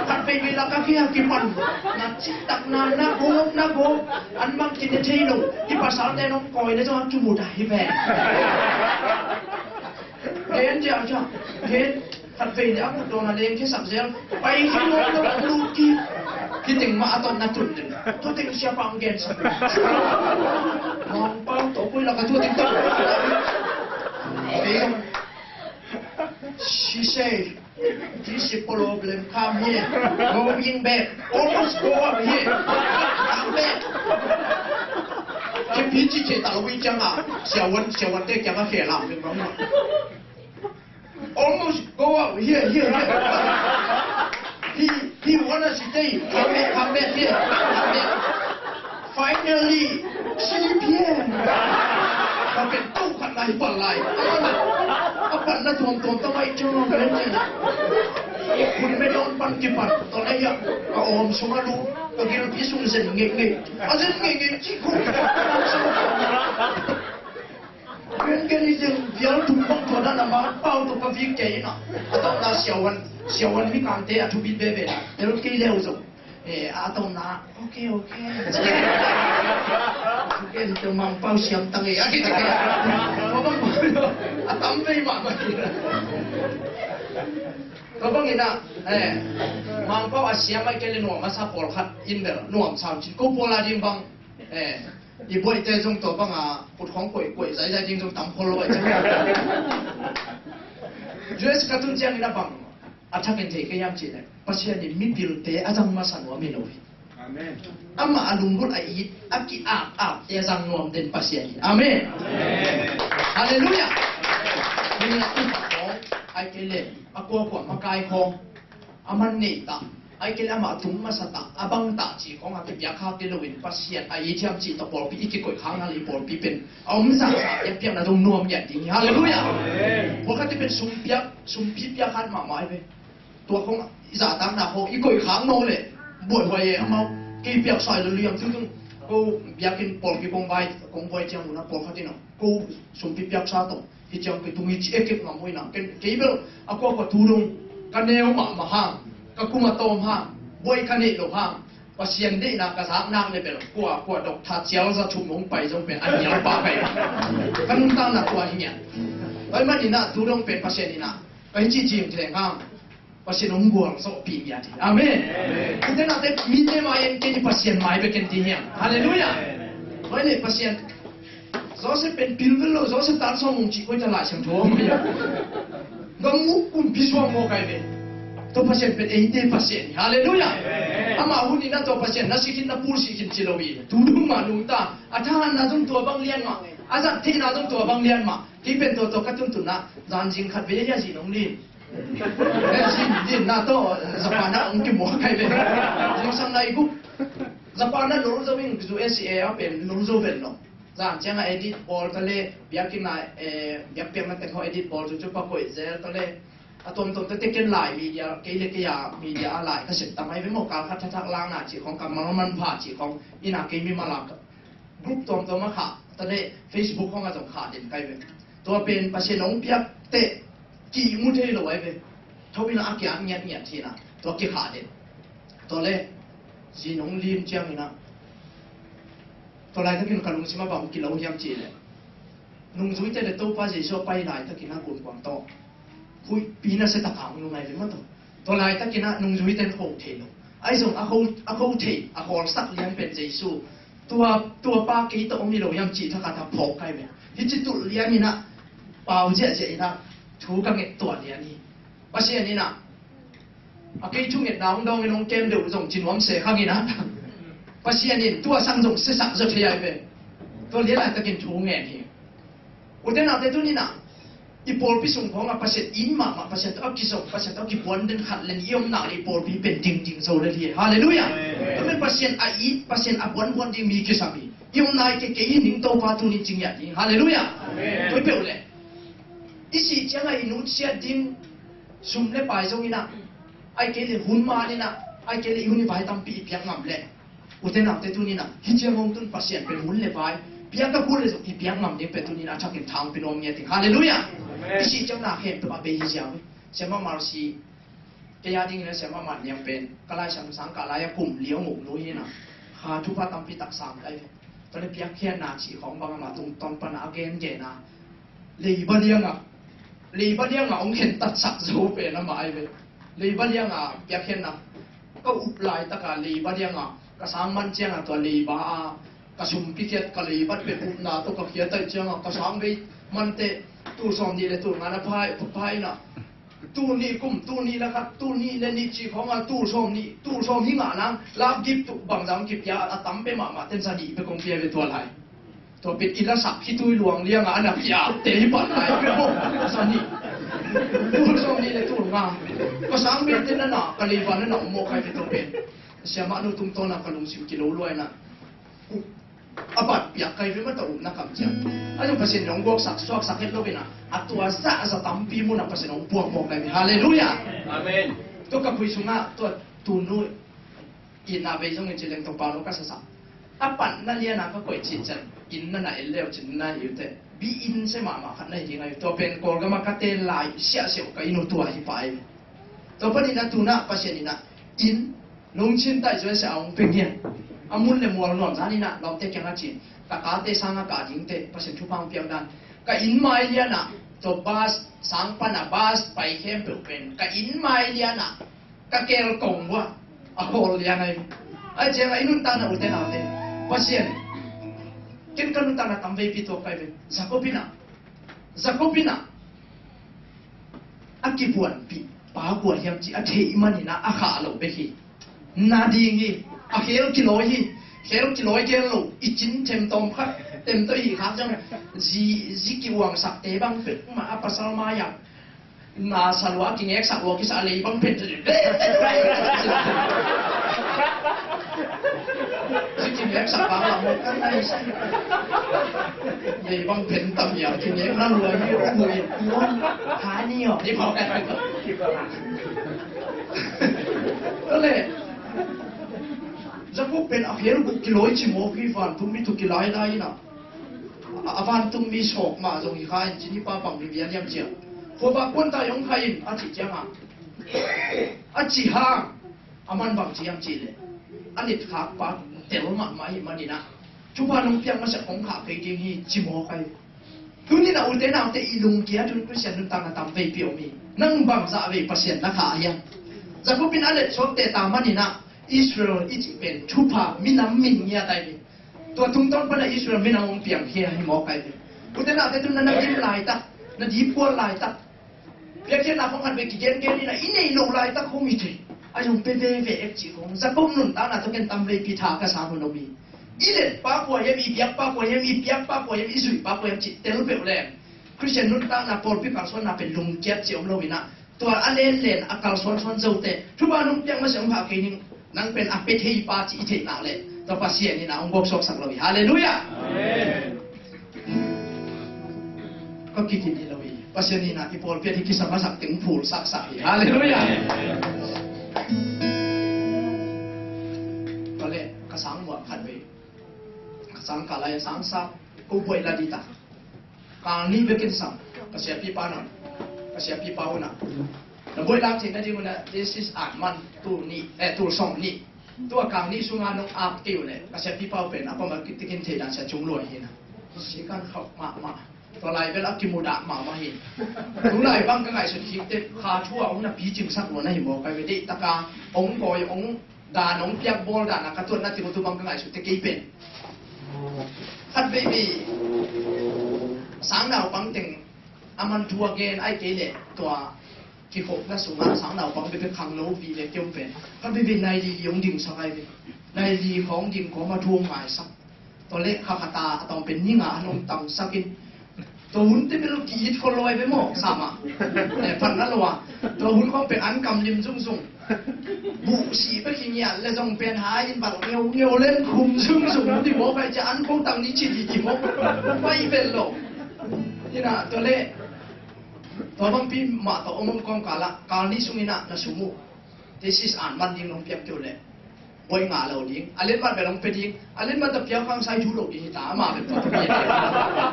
Khat vei vei la ka kia kipan na cik tak na na gop na gop an mang kin ne thei lo. I pasal te nong koi le zong a kimu da hi ve. Gen dia dia gen khat vei le a mut dawn a leng khe sak zel. Pai khe lo lo lut kik. Hi teng mah a ton na tun den. Tua teng siapa ang gen sak. Mangpau to koi la ka tua teng to. She said, "This is problem. Come here. Going back. Almost go up here. Come back." Ke pi ci ce ta lo wi ciang a. Siawan, siawan te ciang a ke lam. Almost go up here, here, here. He, he wanna stay. Come back, come back here. Come back. Finally, three p.m. Ka pen to khat lai pal lai. A pan na tuam tuam ta mai chong pen ni. Kun me don pan ki pan to na ya. Ka om sung a lu. Ka gil pi sung zen nge nge. A zen nge nge ci ku. Ken ken i zeng vial tum bang tua dan a ma pau tua ka vik kei na. A tawh na siawan, siawan mi kante a thubit bebe na. Tel kei leu zo. Eh, a tawh na, okay, okay. Ken tua mang pau siam tang e. A ki tang e. A tam vei ma ma. Tua bang ina, eh, mang pau a siam ai kei le nuam a sa pawl khat in bel nuam sam cin ko pawl a ding bang. Eh, i buaite zong tua banga put khawng kuaikuai zaizai ding zong tam khol lo ai ciang. U S ka tun ciangin a bang a thakin thei ka hiam cih leh Pasian in mipilte a zang masa nuam hi lo hi. Amen. Amah a lunggulh a it a ki-ak-akte a zang nuam den Pasian hi. Amen. Amen. Halleluiah. Nina upa khawng ai kei leh a kuakua makai khawng a man nei ta. Ai kei le amah a tung masa ta, a bang ta cih khawng a kipiak khak te loin Pasian a i thiam cih ta pawlpi i kikoih khak na le i pawlpi pen a om zahzah piakpiakna dong nuam ngiat ding hi. Halleluiah. Pawlkhatte pen sumpiak, sumpi piak khat mahmah ai ve. Tua khawng i zahtakna khawng i koih khak no le buaihuai e amau. Kei piaksa i lo liam tu tung ko biakinn pawlpi kong vai, kong vai ciang una pawlkhat in a ko sumpi piaksa tawh. Hi ciang kei tung hi ci ekek ngam uh hi na. Ken kei bel a kuakua tu dong ka neu mahmah hang, ka kum a tawm hang, buai ka neih loh hang, Pasian deihna ka zak nak le bel kuakua dok tha cial za thum hong pai zong pen a nial pah kai. Ka nuntakna tua hi ngiat. Tua hi manin ah tu dong pen Pasian in ah ka hi ci cing theng hang. Pasian hong gualzawhpih ngiat hi. Amen. Amen. Hite nate mite mai en kei ni Pasian mai bek en ti hiam. Halleluiah. Amen. Tua hi le Pasian Joseph pen pil vel lo, Joseph tan sawm hong cih koi ta Lai Siangtho om hiam. Gam muk kumpi suang maw kai ve. Tua Pasian pen eite Pasian hi. Halleluiah. Amen. Amah hun in a tua Pasian na sik in na pul sik in ci lo hi. Tu dong mah nungta. A thahatna zong tua bang lian mah. A zat theihna zong tua bang lian mah. Kei pen tua tua ka tuntunna. Zan zing khat ve a hia zin hong lim. Eh, zin, zin na tawh, Japan ah hong kimuak kai ve. Zingsang na i gup. Japan ah nol zo in U S A ah pen nol zo ven lo. Zan ciang a edit bawl ta le, biakinn ah, eh, biakpiakna teng haw edit bawl cu cu pa koih zel ta le. A tuamtuam tete ken lai media, kei le kei a media a lai ka sep ta mai ve maw, kal khat thathak langna cih khawng, kammal manpha cih khawng, inn ah kei mimal a group tuamtuam a khah ta le, Facebook khawng ah zong khah den kai ve. Tua pen Pasian hong piak teh, ki mu thei lo ai ve. Tho ina a kiat ngiatngiat thina. Tua kikhah den. Tua le, zin hong lim ciang ina. Tua laitakin ka lungsim a bang kilo hiam cih le. Nungzuite le Topa Jesu a pai laitakin a gunkuang tawh. Ui, pi na se tak a hong lungai ve maw taw. Tua laitakin ah nungzuite in kho thei lo. Ahi zong a kho, a kho thei, a khawlsak lian pen Jesu. Tua, tua pa kei tawh om hi lo hiam cih thakhat a phawk kai ve. Hih ci tulh lian in ah pau ziahziah in ah thu ka nget tuah lian hi. Pasian in ah a kei thungetna hong dawngin hong kem deuh zong ci nuam se khang in ah Pasian in tua sang zong siasak zaw thei ai ve. Tua lian laitakin thu ngen hi. Ute naute tuni in ah i pawlpi sung khawngah Pasian in mahmah, Pasian tawh a kizom, Pasian tawh a kipuan den khat len i omna le i pawlpi pen dingding zo le hi. Halleluiah. Amen. Tua pen Pasian a it, Pasian a buanbuan ding mi kisam hi. I omna i kei kei hi ning Topa tuni cing hiat ding. Halleluiah. Amen. Tua i peuh le i sih ciangah i nutsiat ding sum le pai zong in ah, ai kei le hun man in ah, ai kei le i hun i vai tampi i piak ngam le. Ute naute tuni in ah hih ciang hong tun Pasian pen hun le vai piak ka kul le zong i piak ngam ding pen tuni in ah thakin thang pi nuam ngiat ding. Halleluiah. Amen. I sih ciang na khempeuh a bei hi ziau hi. Siamah Marcy, kei a dingin a Siamah Man Niang pen ka laisang sang kah lai a kum liau nguk nu hi in ah, kha thupha tampi tak sang kai ve. Tua le piakkhiatna cih khawng bang amah tungtawn pan a gengen a, leiba liangah, leiba liangah hong khentatsak zo pen amah ai ve. Leiba liangah piakkhiatna ka up laitaka leiba liangah ka sang man ciangah tua leiba a ka sum kikhiat, ka leibat pen upna tawh ka khiat aih ciangah ka sang bei mante tul sawm nih le tul nga na phai, phai in ah, tul nih kum, tul nih le khat, tul nih le nih cih khawngah tul sawm nih, tul sawm hi ngah nang lap gip tuh bangzah hong kipia a tam peuh mahmah ten za nih bek hong pia ve tua lai. Tua pen i lasak khitui luang liangah a na kiapte hi pah lai peuh maw. Sa nih, tul sawm nih le tul nga. Ka sang bei te na na, ka leiba na na om mawk kai ve tua pen. Siamah nu tungtawnah ka lungsim kilo luai na. A bat piak kai ve mata upna kam ciang. A zong Pasian in hong guaksak suaksak het lo in ah, a tua zah a za tampi munah Pasian in hong puak mawk kai ve. Halleluiah. Amen. Tua ka pui sungah tua tunu itna bei zongin ci leng tawh pau lo ka sasak. A patna liana ka koih cih ciang inn na na en leu cin na hi uh teh. Bi inn se mahmah khat na hi ding ahi uh. Tua pen Kawlgam ah ka ten lai siahsiah uh ka inn uh tua hi pah ahi. Tua panin a tunah Pasian in ah inn nungcin taih zuai se a hong pia ngian. A mun le mual nuam zan in ah lawmte kiangah cin ka kate sangah kah dingte Pasian thupha hong piak dan. Ka inn mai lianah tua bus sang panah bus pai khempeuh pen ka inn mai lianah ka kel kong buah a hawl lian ahi. Ai ciangah i nuntakna ute naute Pasian ken ka nuntakna tam veipi tuak kai ve. Jacob in ah, Jacob in ah a kibuanpih pa kua hiam cih a theih manin ah a khah lo bek hi. Na ding hi. A khel kilawi hi. Khel kilawi gel lo i cin them tawm khat tem tawh i hih khak ciang zi, zi kiuangsakte bang peuhmah a pasal mai-ah na sa lua a kingeksak lua kisa a lei bang phen. Zi kingeksak bang lam mawk kan nai sa. Lei bang phen tam ia kingekna lua hi. Ui, ui, ha ni aw ni mawk kan. Tua le Jacob pen a khel guk kilawi ci mawk hi. Vantung mi tu kilai lai in ah a, a vantung mi sawk mah zong hi kha in cin hi pa bang mi bia liam ciang. Khuavak kuan ta i hong khai in a cih ciangah a cih hang a man bang ci hiam cih leh a nitkhak pa tel mahmah hi manin ah thupha nong piak masa kong khah kei ding hi ci mawk ahi. Tunin ah ute naute i lungkia tun Khristian nuntakna tam veipi om hi. Nang bangzah vei Pasian na khah hiam? Jacob in a let suakte ta manin ah Israel i cih pen thupha minam min ngiat ahi hi. Tua tungtawn pana Israel minam hong piangkhia hi mawk ahi ve. Ute naute tun na na gim laitak, na dipkual laitak, piakkhiatna khong khat ve kigengen in ah i neih loh laitak hong hi thei. A zong pe veve ek cih khong Jacob nuntakna tawh ken tam veipi tha ka sang hun om hi. I let pa kua hiam, i biak pa kua hiam, i piak pa kua hiam, i zuih pa kua hiam cih tel peuh leng Khristian nuntakna pawlpi kalsuanna pen lungkiat cih om lo in ah tua a lenlen a kalsuansuan zote thupha nong piak masa hong khah kei ning. Nang pen a pe thei pa cih i theih nak leh tua Pasian in a hong gawp suaksak lo hi. Halleluiah. Amen. Ka kikin hi lo hi. Pasian in a i pawlpi ah i kisa masak teng phul saksak hi. Halleluiah. Tua leh ka sang muak khat vei, ka sang kah lai a sang sa ko buaih la dita. Kang nih bekin sam. Ka siapipa na, ka siapipa una na buaih lak theih nading una this is at man tul nih, eh, tul sawm nih. Tua kang nih sunga nong ap kei uh leh ka siapipa uh pen a pama kitikin thei dan sia cung luai hi na. Si kan khauh mahmah. Tua lai bel a kimudah mahmah hi. Tu lai bang ka ngaihsut khit teh kha thu a hong na picingsak lo na hi maw, ka ve. Deih taka hong kawi, hong dan, hong piak bawl dan a ka tuat na teng uh tu bang ka ngaihsut teh kei pen khat vei vei sang naupang teng a man thu a gen ai kei leh tua kikhopna sungah sang naupang bek khangno vei le kei om pen khat vei vei nai li li hong dingsak ai ve. Nai li khawng ding kawm a thu hong ngaisak. Tua leh kha khat a a tawng pen ni nga an hong tangsak in tua hun teh bel ki-it khol lo ai ve maw, sa mah. Eh, phatna lo a. Tua hun khawng pen an kam lim zungzung. Buh sih bek hi ngiat le zong pen hai in bal ngeu ngeu len khum zungzung. Ni mawk ai cia an khong tang ni ci di di mawk. Pai bel lo. Ina tua leh tua bangpi mah tawh om om kawngkal ah kal ni sung ina na sum uh. Thesis an man ding nong piak kei uh leh bawi ngah lo ding. A lianmat bel hong pia ding. A lianmat a piak hang sai thu lo ding hi ta, amah bel tua tua hi.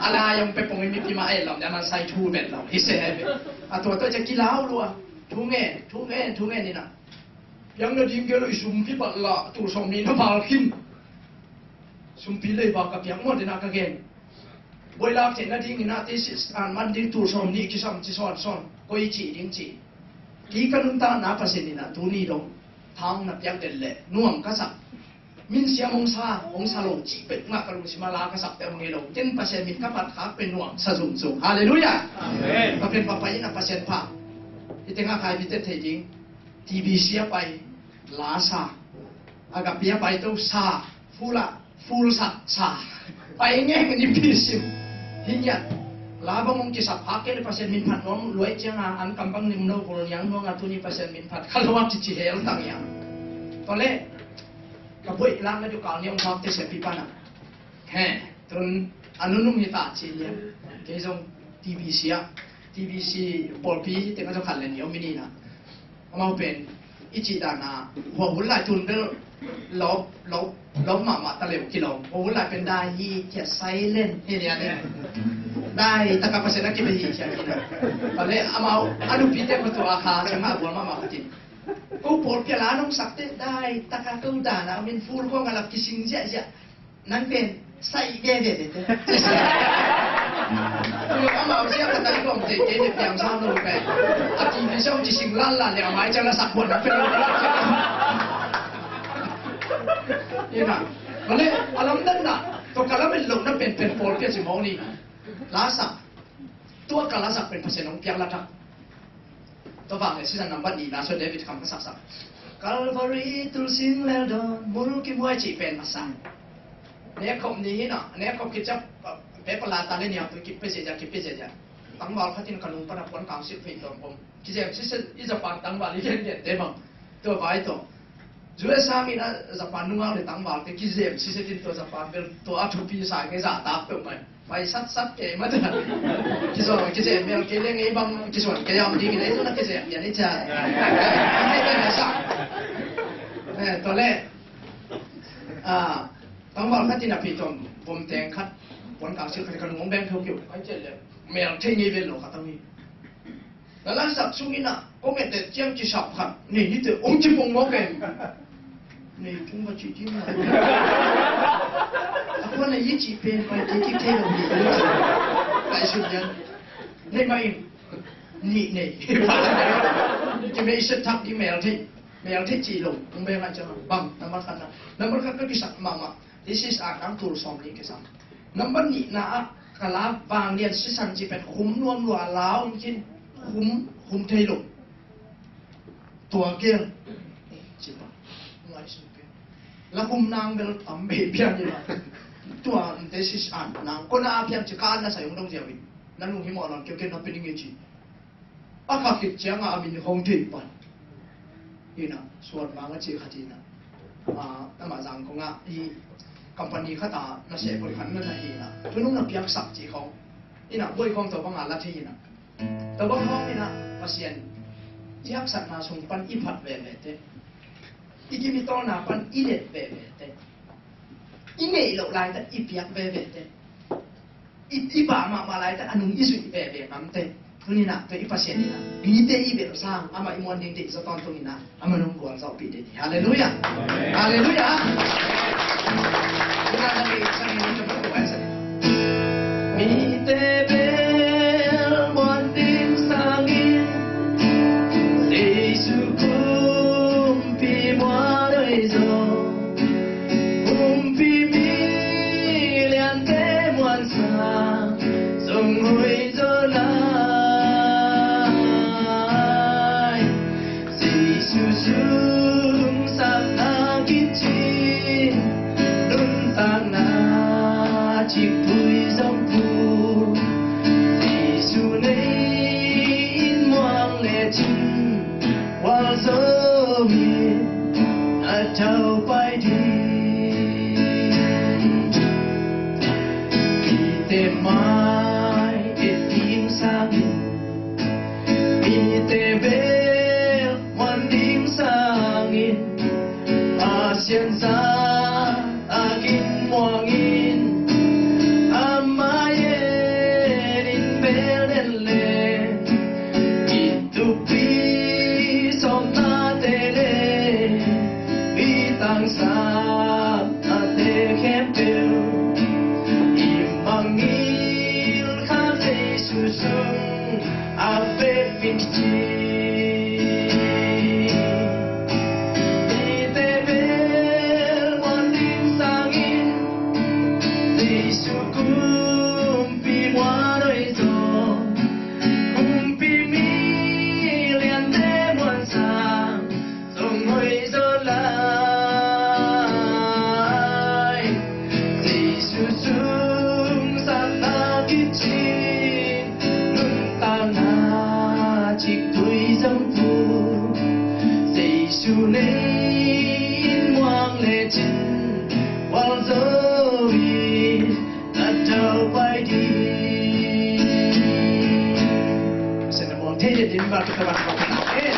A lai hong pia pong in mipi mah a et lam ding a man sai thu bel lo hi se hi bel. A tua tua cia kilau lua. Thu ngen, thu ngen, thu ngen ina. Piang na ding gel lo i sumpi bat lah, tul sawm nih na val khin. Sumpi lei bak ka piak maw dena ka gen. Bawi lak theih nadingin ah thesis an man ding tul sawm nih kisam ci sawnsawn. Koi cih ding ci. Kei ka nuntakna Pasian in ah tuni dong thang na piak den leh nuam ka sak. Min siam hong sa, hong sa lo cih pek ngah ka lungsim a la ka sak te hong ngei lo. Ken Pasian min ka phat khak pen nuam sa zungzung. Halleluiah. Amen. Ka pen papa in ah Pasian pha. I tengah kai mi te thei ding. T B C a pai, la sa. Agape a pai to sa. Full a, full sa, sa. Pai ngeng ni pisim. Hi ngiat. La bang hong kisap hak kei le Pasian min phat nuam luai ciang a, an kam bang nim lo, bul niang nuang a, tuni Pasian min phat kha lo a kici hel tang ia. Tua leh ka buaih lak na diu kal ni hong phak te sia pi pan a. He, tun a nunung hi ta ci lian. Kei zong T B C ah, T B C pawlpi tengah zong khat le nih om i ni na. Amau pen i cih dan a, hua hun lai tun bel lawp, lawp, lawp mahmah ta leu kilawm. Hua hun lai pen dai hi, kia silent hi lian e. Dai taka Pasian a kibe hi kia hi na. Tua leh amau a nupite khua tua kha ciang a bual mahmah khatin. Ko pawlpi a la nong sak te, dai taka ko dan a min full kong a lak kising ziahziah. Nang pen sai veve te. Amau sia ka tai gom te te ne piang sa no pen. A T V song ci sing lan lan le amai chala sak buat na pen. Ina. Male alam dan na. To kala pen lo na pen pen pawlpi a ci mawng ni. La sak. Tua ka la sak pen Pasian hong piak la tak. Tua vang le sisan nambat nihna sua David Kham ka saksak. Calvary tul sing lel dawn mul kimuai cih pen a sak. Nek khop ni hi na, nek khop kiciap, pe pala ta le niam tu kip pe sia sia, kip pe sia sia. Tangval khatin ka nung pana puan kang sik phei tawm pom. Kizem sisan i Japan tangval i gen gen te bang. Tua vai tawh. U S A mi na Japan nungak le tangval te kizem sisetin tua Japan bel tua a thupi sa nge za tak peuh mai. Pai sat sat ke ma ta. Kizem, kizem bel ke le ngei bang kizem ke yam ding le tu na kizem ya ni cha. Kizem ya sa. Eh, tua le. Ah, tangval khat in a pi tom bom teng khat. Bon kang sil khat ka nung beng thok kiu. Ai che le. Mel thei ngei bel lo khat tang ni. Na la sak sung ina, ko nget te ciang ci sap khat, nei ni te ong ci pong mawk em. Nei tung ba ci ci ma. A kuan na i ci pen pai te ci te lo ni. Kai sut yan. Nei ma in. Ni nei. Ki mei set thak di mel thei. Mel thei ci lo. Ong be ma ciang bang, nambat khat na. Nambat khat ka ki sak ma ma. Thesis a nang tul sawm nih kisam. Nambat nihna ah ka la vanglian sisan ci pen khum nuam lua la om khin khum, khum thei lo. Tua gel. Ci pa. Ngai sum pen. La khum nang bel tam bei pian ni la. Tua thesis a nang. Ko na a pian ci ka na sa yung dong ziawi. Na nung hi mo non keu ken na pen ngi ci. A kha khit ciangah a min hong thei pan. Ina, suan mang a ci khat ina. Ah, amah zang kongah hi company khat a na seh pun khat na na hi ina. Tunung na piaksak ci khong. Ina, buai khong tawh bang a la thei ina. Tawh bang khong ina, Pasian. I haksatna sung pan i phat veve te. I kim i tawlna pan i let veve te. I neih loh lai ta i piak veve te. I, i pah mahmah lai ta a nung i zuih veve ngam te. Tuni na tua i Pasian ina mite i bel sang amah i muan ding te i za tawntung ina amah nung gual zawhpih ding hi. Halleluiah. Halleluiah. Tuna na mi sang i ni tuma ko ai sa ni. Mite bel Hong hoih zaw lai, Jesu sung sapna kicin, nuntakna cikpui zong pu. Jesu nei in muang lecin, walzo in a thau pai ding. Mite mai et ding sangin, mite bel muan ding sangin, Pasian zahtakin muangin, a mai et in bel den le, i thupi sawmnate le, i tangsapnate khempeuh, i mangngilh kha Jesu sung a vekpi ci. Mite bel muan ding sangin, Jesu kumpi muan hoih zaw, kumpi mi liante muan sang, zong hoih zaw lai. Jesu sung sapna kicin, nuntakna ciktui zong pu. Jesu nei in muang lecin, walzo in a thau pai ding. Pasian na muang thei ding, val ka tabak val ka tabak. Eh.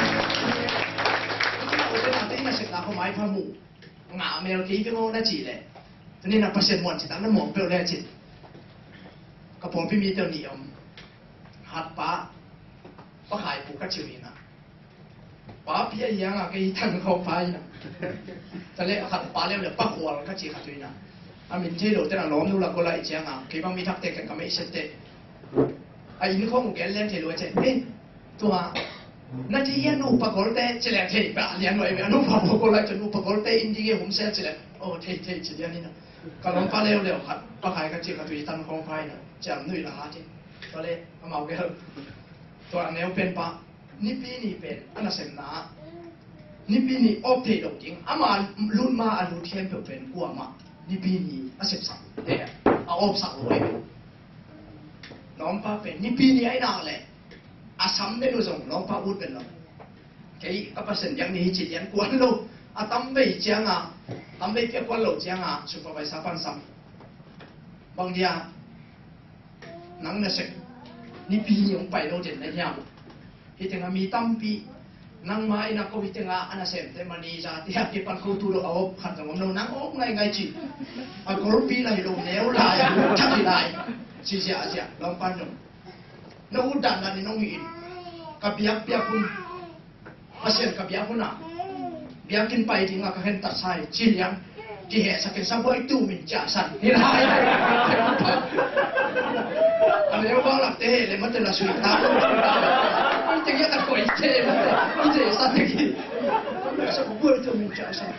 Ute nate na sepna kho mai pha mu. Ngah mel kei ka ngawng na ci leh. Tuni na Pasian muan ci tak na muang peuh le cin. Ka pawlpi mite uh nih om. Khat pa, Pa Khai Pu ka ci uh hi na. Pa Pi a hiang a kei tan khawng pa hi na. Ta le khat pa le le Pa Khual ka ci khat uh hi na. A min thei lo te na lawm nu la ko lai ciang a. Kei bang mi thak te ken ka mei set te. A inn khawng uh gen leng thei lo a ci. Eh, tua na ci hian nu Pa Gol te ci leng thei. Ba lian lo e a nu Pa Gol lai ci nu Pa Gol te inn ding e hum sel ci leng. Oh, thei, thei ci lian hi na. Ka lawmpa leuleu khat, Pa Khai ka cih khat uh hi tan khawng phai na, ciam nui la hat hi. Tua le, amau gel. Tua a neu pen pa, Nipi ni pen, a nasemna ah. Nipi ni awp thei lo ding, ama lut ma a lut khempeuh pen kuamah. Nipi ni a sepsak, eh, a awpsak lo ei. Lawmpa pen, Nipi ni a i nak leh, a sam den uh zong, lawmpa ut pen lo. Kei ka Pasian biak ni hi ci lian kuan lo. A tamvei cianga, tamvei pia kuan lo cianga, supervisor pan sam. Bang dia, nang na sep, Nipi ni hong pai lo den na hiam? Hitenga mi tampi, nangma ina ko hitenga, a nasemte manager te a kipan ko tu lo a op khat zong om lo, nang op ngaingai ci. A golpi lai lo, neu lai, thak hi lai. Ci ziahziah, lawmpan zong. Na ut dandan in hong hi in. Ka biakpiak hun. Pasian ka biak hun a. Biakinn pai ding a ka khentat sai. Ci liang. Kihehsak in sabuai tu min ciahsan. Hi lai. A leu bang lak te he le mate la sui ta. Te ngia ta koi te. Te sa te ki. Sabuai tu min ciahsan.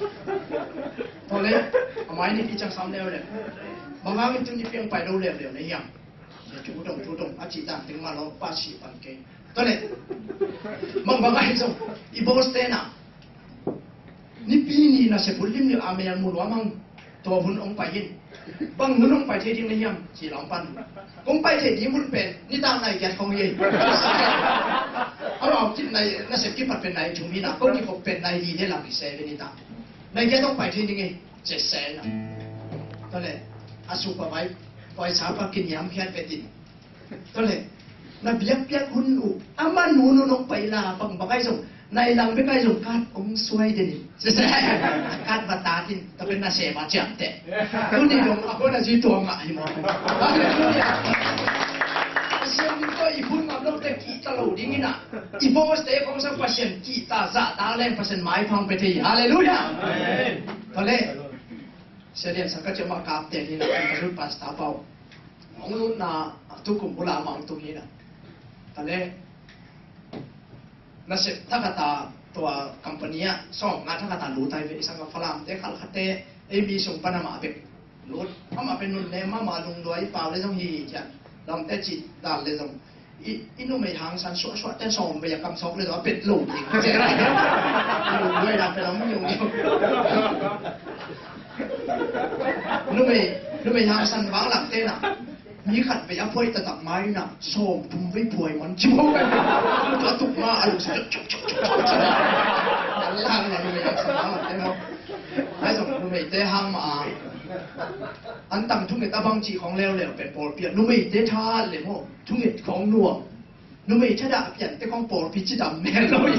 Tua le. A mai ni ki ciang sam leu le. Bang hang in tu ni piang pai lo leu leu le hiam. Thu dong, thu dong, a cih dan teng mah lawng, pa sih pan kei. Tua leh, bang bang ahi zong, i boss te na, Nipi ni na sep hun lim ni a mel mu nuam hang, tua hun hong pai in. Bang hun hong pai thei ding na hiam, ci lawng pan. Kong pai thei ding hun pen, nitak nai giat kong hi. Amau kip nai, na sep kipat pen nai thum hi na, kong kikhop pen nai li ne lam hi se ve nitak. Nai giat hong pai thei ding hi. Ci se na. Tua leh, a supervisor pa kiniamkhiat ve din. Tua leh, na biakpiak hun uh, a man hun uh nong pai la, bang bang ahi zong, na i lang bek ahi zong, kat hong suai den in. Ci se, kat va tat in, tua pen na se ma ciamteh. Tuni dong, a kona zui tua ngah hi maw. Hallelujah. Pasian in tua i hun ngam lo te kihta lo ding in a. I boss te kong sang Pasian kihta zahta leng Pasian maipha hong pia thei. Hallelujah. Amen. Tua leh, Sia Lian Sang ka ciah mah kapten hi na, ka lut pastor pau. Hong lutna, a tukum bula mah hong tung hi na. Tua leh, nasep thakata tua company ah, sawm nga thakata lut ai ve, i sang ka Falam te, Khalkha te, ei mi sung pan amah bek lut. Amah pen nun ne, amah lungduai pau le zong hi hi cian. Lamte cih dan le zong i, i numei hangsan suahsuah ten sawm bei a kamsawk le zong a pet lo ding. Cih a lo duai dan pet a hong yong yong. Numei, numei hangsan vang lamte na mi khat bei a phuai taktak mai na sawm thum bei phuai man ci mawk a. Tua tuk ma a lo sa cuk cuk cuk cuk cuk. A lang na numei hangsan vang lamte maw. Ai zong numeite hang ma a. An tang thunget a bang cih khawng leuleu pen pawlpi ah numeite tha le maw, thunget khawng nuam. Numei thadah piante khawng pawlpi cidam mel lo hi.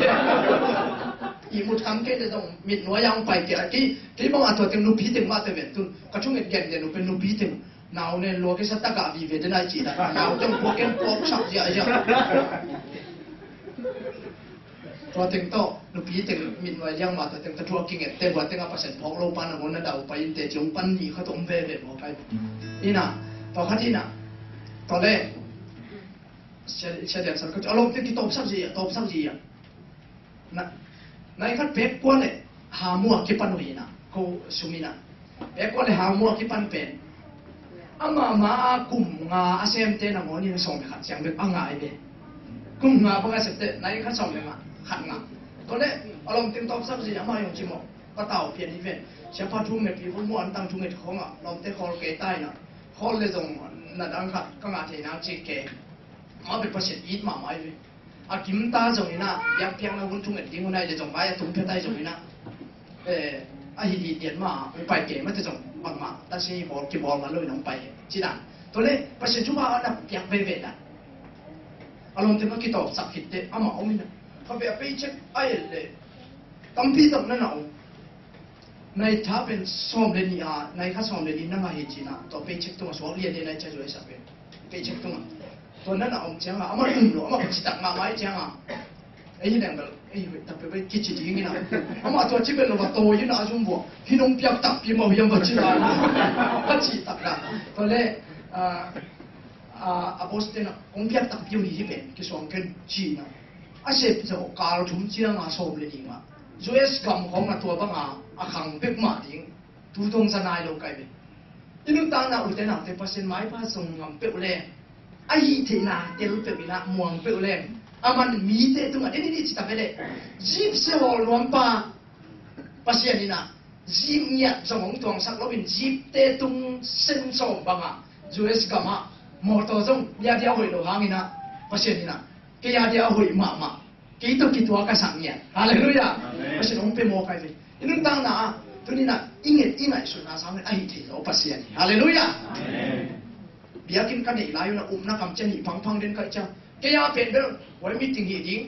Ihmut kham kei le zong mitnuai ah hong pai kei a, kei, kei bang a tua teng nupi teng mah te ven tun. Ka thunget gengen uh pen nupi teng. Nau nen lua kei sa takah vive den ai cih dan. Nau teng pua ken pawk sak ziahziah. Tua teng tawh nupi teng mitnuai liang mah tua teng ka thu a kinget te, hua teng a Pasian phawk lo pan a ngawn na dau pai in te ci hong pan mi khat om veve maw kai. Ina, tua khat ina. Tua le sia, sia dian sal ka a lawmte kitawpsak zi a, tawpsak zi a. Na, nai khat pek kua le ha mua kipan uh ina, ko sum ina. Pek kua le ha mua kipan pen. Ama ma a kum nga a semte nangawn in sawm le khat ciang bek a ngai ve. Kum nga bang a semte nai khat sawm le nga, khat nga. Tua le a lawmte tawpsak zi a ama yong ci maw. Ka tau pian hi ve. Siapa thungetpi khong mua an tang thunget khong a lawmte khawl kei ta ina. Khawl le zong na dang khat ka ngah thei nang ci kei. Mah bek Pasian it mahmah hi ve. A kim ta zong ina, biakpiakna hun thunget ding hun ai le zong vai a tung phet ai zong ina. Eh, a hi hi dian ma, hong pai kei mate zong bangmah, ta si bawl kibawl ma lo ina hong pai. Ci dan. Tua le, Pasian thupha a na piak veve dan. A lawmte ma kitawpsak khit te, ama om ina. Kha ve a paycheck a el le. Tampi tak na na om. Nai tha pen sawm le nih a, nai kha sawm le nih na ngah hi cina, tua paycheck tunga suak lian le nai cha zuai sak pen. Paycheck tunga. Tua na na om cianga, ama um lo, ama ka citak mahmah cianga. Ei hi leng bel, ei hi tak pe bei kici ding ina. Ama tua ci bel lo ba to ina a zum bua. Hi nong piak takpi mau hiam ba ci da. Ka citak da. Tua le, ah, ah, a boss te na, kong piak takpi uh hi hi pen, kisuang ken cina. A sep zo kal thum cianga sawm le nih ma. U S gam khawng a tua banga a khang bek mah ding. Tu dong za nai lo kai ve. I nuntakna ute naute Pasian maipha zong ngam peuh le. A hih theihna tel peuh ina muang peuh le. A man mite tungah deni ni cita ve le. Zip se hawl nuam pa. Pasian ina. Zip ngiat zong hong tuangsak lo in zip te tung sen sawm banga. U S gama. Motor zong. Nia dia hoih lo hang ina. Pasian ina. Kei a dia hoih mahmah. Kei tawh kituak a sak ngiat. Halleluiah. Amen. Pasian hong pe mawk ai ve. I nuntakna ah, tuni na i nget i ngaihsutna sang nget a hih thei zaw Pasian hi. Halleluiah. Amen. Biakinn ka neih lai un a upna kamciam hih phangphang den ka hih ciang. Kei a pen bel, huai meeting hih ding.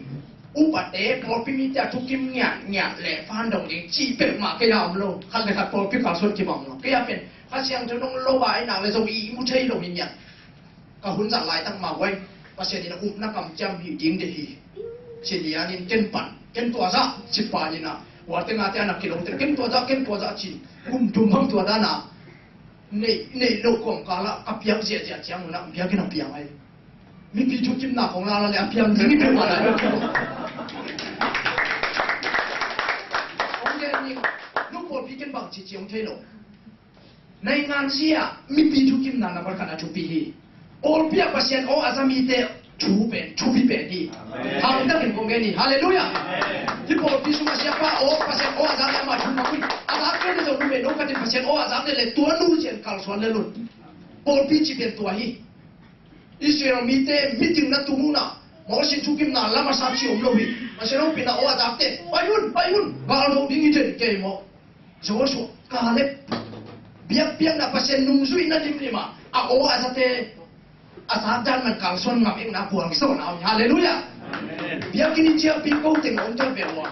Upate, pawlpi mite a thukim ngiat, ngiat le fan dong ding. Cih peuhmah kei a om lo. Khat le khat pawlpi kalsuan kibang lo. Kei a pen, Kha Siangtho nong lo a, i nak le zong i mu thei lo hi ngiat. Ka hun zat laitak mah huai Pasian in a upna kamciam hih ding de hi. Ci lianin ken pan, ken tua zah, ci pan in a, hua teng a te a na kilawm te, ken tua zah, ken tua zah ci, kum thum hang tua dan a, neih, neih loh kawmkal ah ka piak ziahziah ciang un a, biakinn a piang ai. Mipi thukimna kong lala le a piang ding i peuhmah lai lo. Kong gen ning, nu pawlpi ken bang ci ci hong thei lo. Naingan zia mipi thukimna nambat khat a thupi hi. Pawlpi ah Pasian aw a za mite thu pen, thupi pen hi. Amen. Hangtakin kong gen hi. Halleluiah. Amen. Hi pawlpi sung a siapa aw, Pasian aw a za le amah thu mang hi. A za pen le zong numei no katin Pasian aw a za le le tua nu cian kalsuan le lut. Pawlpi ci pen tua hi. Israel mite meeting na tung un a, Moses thukimna lam a sa ci om lo hi. Pasian hong pina aw a zakte, pai un, pai un, gal do ding hi den kei maw. Joshua, Caleb, biakpiakna Pasian nungzuihna limlim a, a aw a zate, a zak dan man kalsuan ngam ekna puang sawn a om hi. Halleluiah. Amen. Biakinn i ciahpi ko teng om ta ve ua.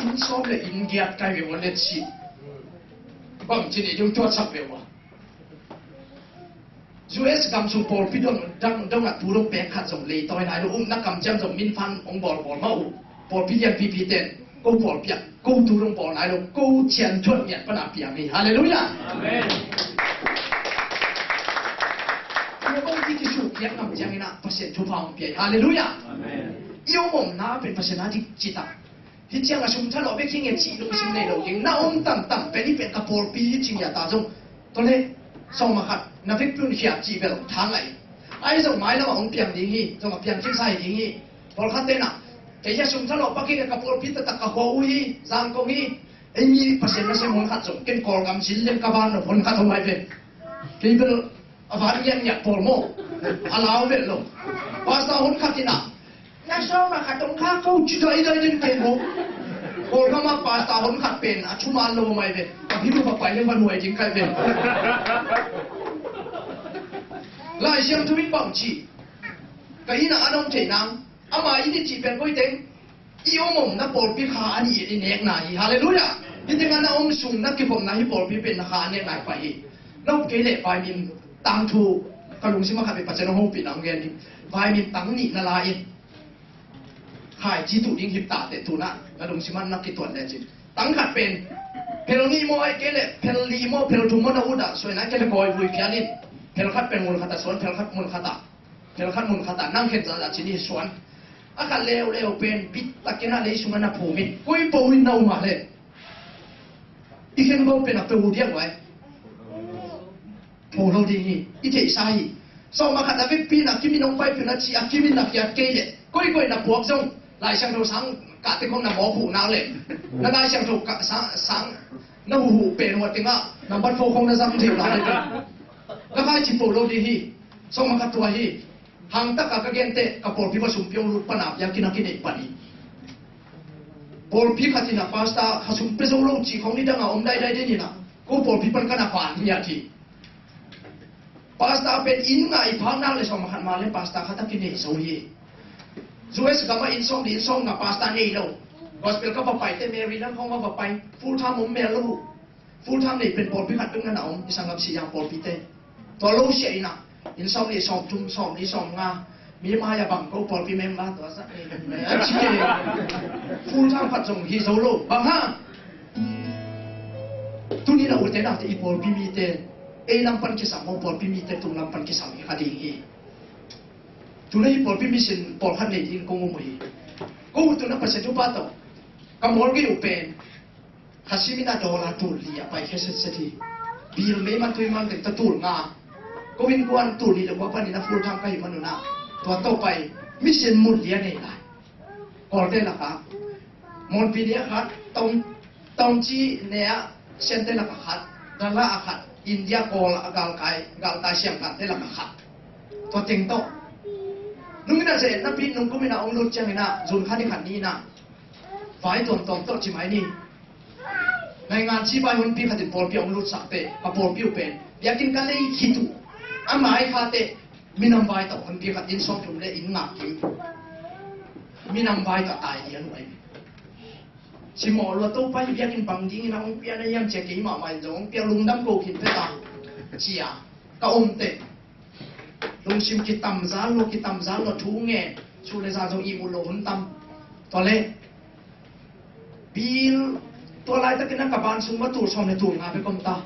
Inn sawm le inn giat kai ve ua le ci. Bang ci ni ding tuatsak ve ua. U S gam sung pawlpi dong, dang, dong a tu dong pek khat zong leitawi nai lo, upna kamciam zong min fan hong bawlbawl mah uh. Pawlpi lianpipi ten, ko pawlpi ah, ko tu dong bawl nai lo, ko cian thuat ngiat pan a piang hi. Halleluiah. Amen. Tua bang i kisukhiat ngam ciangin ah Pasian thupha hong pia hi. Halleluiah. Amen. I om omna pen Pasian a dik citak. Hi ciang a sum thalawh bek hi nge cih lungsim nei lo ding. Na om tamtam pen hi pen ka pawlpi hi ci ngiat a zong. Tua le, sawm a khat, na vekpi un khiat cih bel tha ngai. Ahi zong mailam ah hong piang ding hi, zong a piang khinsa hi ding hi. Pawlkhat ten ah, kei a sum thalawh pakin ka pawlpi taktak ka khua uh hi, Zangkong hi. Ei mi Pasian nasem hun khat zong ken Kawlgam zin leng ka van lo hun khat hong lai ve. Kei bel a van ngiatngiat pawl maw? A lau vet lo. Pastor hun khat in ah, na sawm a khat hong kha ko ci daidai den kei maw? Kawlgam ah pastor hun khat pen a thuman lo mai ve. A phim uh va pai leng va nuai ding kai ve. Lai Siangtho in bang ci? Ka inn ah a nong thei nang, ama inn i cih pen koi teng, i om omna pawlpi kha a nih i nekna hi. Halleluiah. Hih tengah na om sung na kikhopna hih pawlpi pen na kha a nekna hi pah hi. Na up kei leh vaimin tangthu, ka lungsim a khat vei Pasian hong hopihna hong gen hi. Vaimin tang nih na la in, khaici tuh ding hip tahteh tunah na lungsim ah na kituat lecin, tang khat pen phel nih maw, ahih kei leh phel li maw, phel thum maw na ut ah, suaina kei leh kawivui phial in, phel khat pen mun khat ah suan, phel khat mun khat ah, phel khat mun khat ah, nang khen zahzah ci ni suan. A khat leuleu pen bit takin a lei sungah na phum in, koi po in na um ah leh i khen go pen a pe uh diak vai. Pho lo ding hi, i theihsa hi. Sawm a khat a vekpi in a kim in hong paipih un a ci, a kim in na khiat kei leh, koikoi na puak zong, Lai Siangtho sang kahte khong na mawk huh nak leh, na Lai Siangtho ka, sang, sang, na huhuh pen uh a tengah nambat four khong na zang thei uh nak leh, ka khaici pho lo ding hi. Sawm a khat tua hi. Hangtak a ka gente, ka pawlpi va sumpi hong lut pan a biakinn a kineih pan hi. Pawlpi khat in a pastor kha sum pia zo lo cih khong nidang a om daidai den in a, ko pawlpi pan ka na pan hi a ci. Pastor pen inn ngah i phak nak leh sawm a khat ma leh pastor khat a kinei zo hi. U S gam ah inn sawm li inn sawm nga pastor nei lo. Gospel ka va pai teh Maryland khong va va pai, full time om mel lo uh. Full time nei pen pawlpi khat bek na na om, i sanggam Siang pawlpite. Tua lo sia in a, inn sawm li sawm thum, sawm li sawm nga, mi mai a bang ko pawlpi member tua sa, a ci kei. Full time khat zong hi zo lo, bang hang? Tuni na ute naute i pawlpi mite, ei lam pan kisam maw, pawlpi mite tung lam pan kisam hi kha ding hi. Tuna i pawlpi mission pawlkhat nei ding kong um uh hi. Ko uh tuna Pasian thupha tawh ka mawl gei uh pen, Khasim in a dollar tul li a pai khe setset hi. Bill mei man tui man teng ta tul nga. Ko innkuan tul nih le kua panin a full time ka hih manun a, tua tawh pai mission mun li a nei lai. Kawlte lakah Monpi ne a khat, Taung, Taungci ne a Siante lakah khat, Dala a khat, India Kawl a galkai, galtai siangkante lakah khat. Tua teng tawh nung in a ze napi nung kum in a hong lut ciangin a, zun khat ni khat ni in a, vai tuamtuam tawh ci mai ni. Ngaingan ci vai hunpi khatin pawlpi a hong lutsak teh, ka pawlpi uh pen biakinn ka lei khit uh, a mai kha teh minam vai tawh hunpi khat inn sawm thum le inn nga kim, minam vai tawh tai lian uh ahi. Simawh lua Topa hi biakinn bang dingin a hong pian a hiam cia kei mahmah in zong hong piak lungdam ko khin peta cia ka om teh. Lungsim kitamzal lo, kitamzal lo, thu ngen, su le za zong ihmut lo hun tam. Tua le, bil, tua laitakin a ka ban sung va tul sawm le tul nga bek om ta.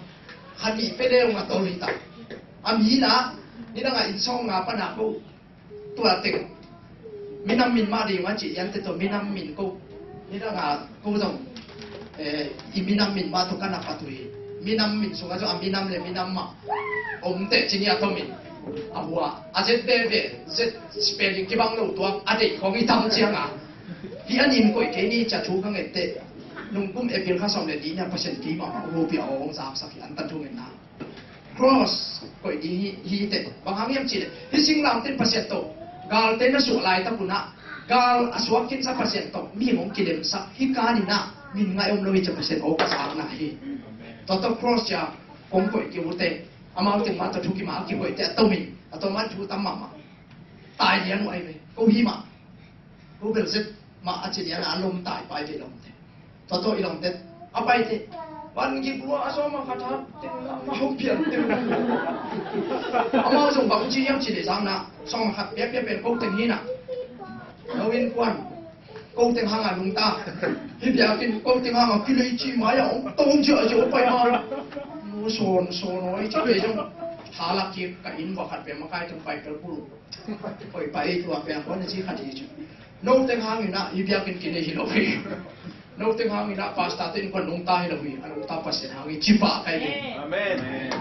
Kha nih pe le ung a tol hi ta. A mi na, nidang a inn sawm nga pan a ko, tua teng minam min mah ding a ci lian te tawh minam min ko, nidang a ko zong, eh, i minam min mah tawh ka na pat uh hi. Minam min sungah zong a minam le minam mah om teh ci ni a tawh min a hua a zet veve, zet spelling kibang lo tuak a deih khong i tam ciang a, hi a nin koih kei ni cia thu ka ngen teh. Nungkum April kha sawm le li nia Pasian kei mah mah uh pi a awng zaksak hi an tan thu ngen na. Cross koih ding hi, hi teh. Bang hang hiam cihleh, hih singlamteh Pasian tawh galte na suah laitak un ah, gal a suak khinsa Pasian tawh mihing hong kilemsak hi. Kanin ah min ngai om lo hi cia Pasian aw ka zakna hi. Tua tawh cross cia kong koih ding uh teh. Amau teng mah tawh thu kimah a kikoih teh a tom in, a tom mah thu tam mahmah. Tai lian uh ahi ve. Ko hi mah. Ko bel zet mah a ci lian a lom tai pai ve lom teh. Tua tawh i lawmte a paite. Van gik lua a sawm a khat hat teng la ma hong pian teng. Amau zong bang ci hiam ci le zang na, sawm a khat piapia pen ko teng hi na. Lo innkuan ko teng hang a nungta. Hih biakinn ko teng hang a kilei ci mai a hong tawng ciahciah a pai ma. Mu sawn sawn aw i ci kei zong. Tha lak kik ka inn va khat pia makai teng pai pel kul. Koih pai ei tua pia kuan a ci khat hi ci. No teng hangin ah hih biakinn kinei hi lo hi. Note hangin ah pastor te innkuan nungta hi lo hi, a nungta Pasian hangin ci pah ka hi ve. Amen.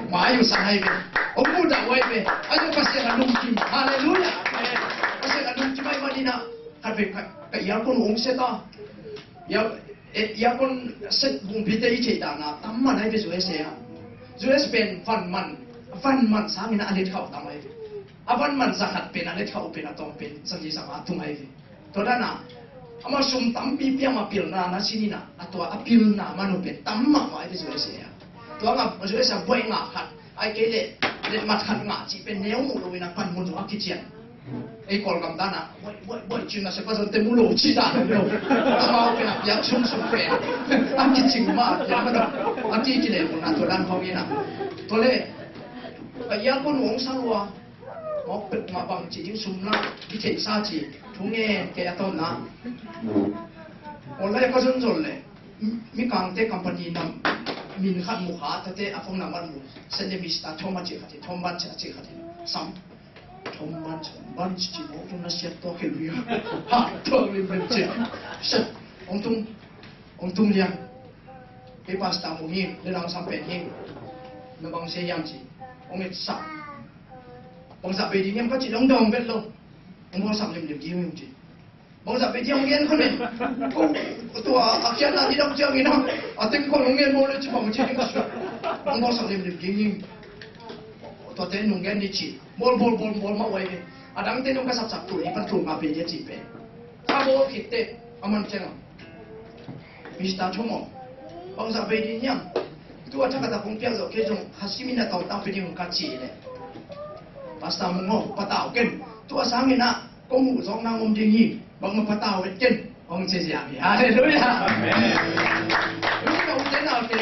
Mai uh sang ahi ve. Hong mudah uh ahi ve. Ahi zong Pasian a lungkim. Halleluiah. Pasian a lungkim ahih manin ah khat vei ka, ka aircon uh hong set a. Air, eh, aircon set bungpite i theih dan a tam man ahi ve U S A ah. U S pen van man, van man sangin ah a let khauh tam ahi ve. A van man za khat pen a let khauh pen a tawm pen za li za nga tung ahi ve. Tua dan a amah sum tampi pia mah pilna na sin in ah, a tua a pilna man uh pen tam mahmah ahi ve U S A ah. Tua ngah U S A buai ngah khat, ahih kei leh letmat khat ngah cih pen neu muh lo in ah panmun zong a kician. Ei Kawlgam dan a buai buai buai cin a sepa zong te mu lo ci dan lo. Amau pen a piak sumsum pen a kicing mah a piak mah lo. A kikileh mun a tua dan khawng in ah. Tua leh ka aircon uh hong sa lua. Mawk pek mah bang ci ding sum la i theihsa ci. Thu ngen kei a tawmna. Online ka zon zon leh mikangte company nam min khat mu kha, tate a phone number mu. Sende Mister Thom a ci khat hi, Thom Ban ci a ci khat hi. Sam Thom Ban, Thom Ban ci ci mawk tung na siat tua khel hui. Ha tua lim lim ci. Siat ong tung, ong tung liang. Kei pastor mu hi, le lang sam pen hi. Na bang sia hiam ci. Ong et sak. Bangzah bei ding hiam ka cih leh hong dawng vet lo. Hong bawlsak limlim ding hong ci. Bangzah bei ding hong gen kha nen. Ko tua a kiatna nidang ciangin a, a teng khol hong gen bawl le ci bang ci ding ka suak. Hong bawlsak limlim ding hi. Tuate nung gen ni ci. Bawl bawl bawl bawl mah uai ve. A dangte nung ka sapsak tul ni pan tul nga bei dia ci pen. Ka bawl khit teh a man ciang a Mister Thom aw, bangzah bei ding hiam? Tua thakhat a kong piak zawh kei zong ha simin a tawntang pe ding ka ci leh, Pastor Mung aw, patau ken. Tua sangin ah kong huh zawkna ngom ding hi. Bangmah patau vet ken. Hong ci ziang hi. Halleluiah. Amen. Ute naute,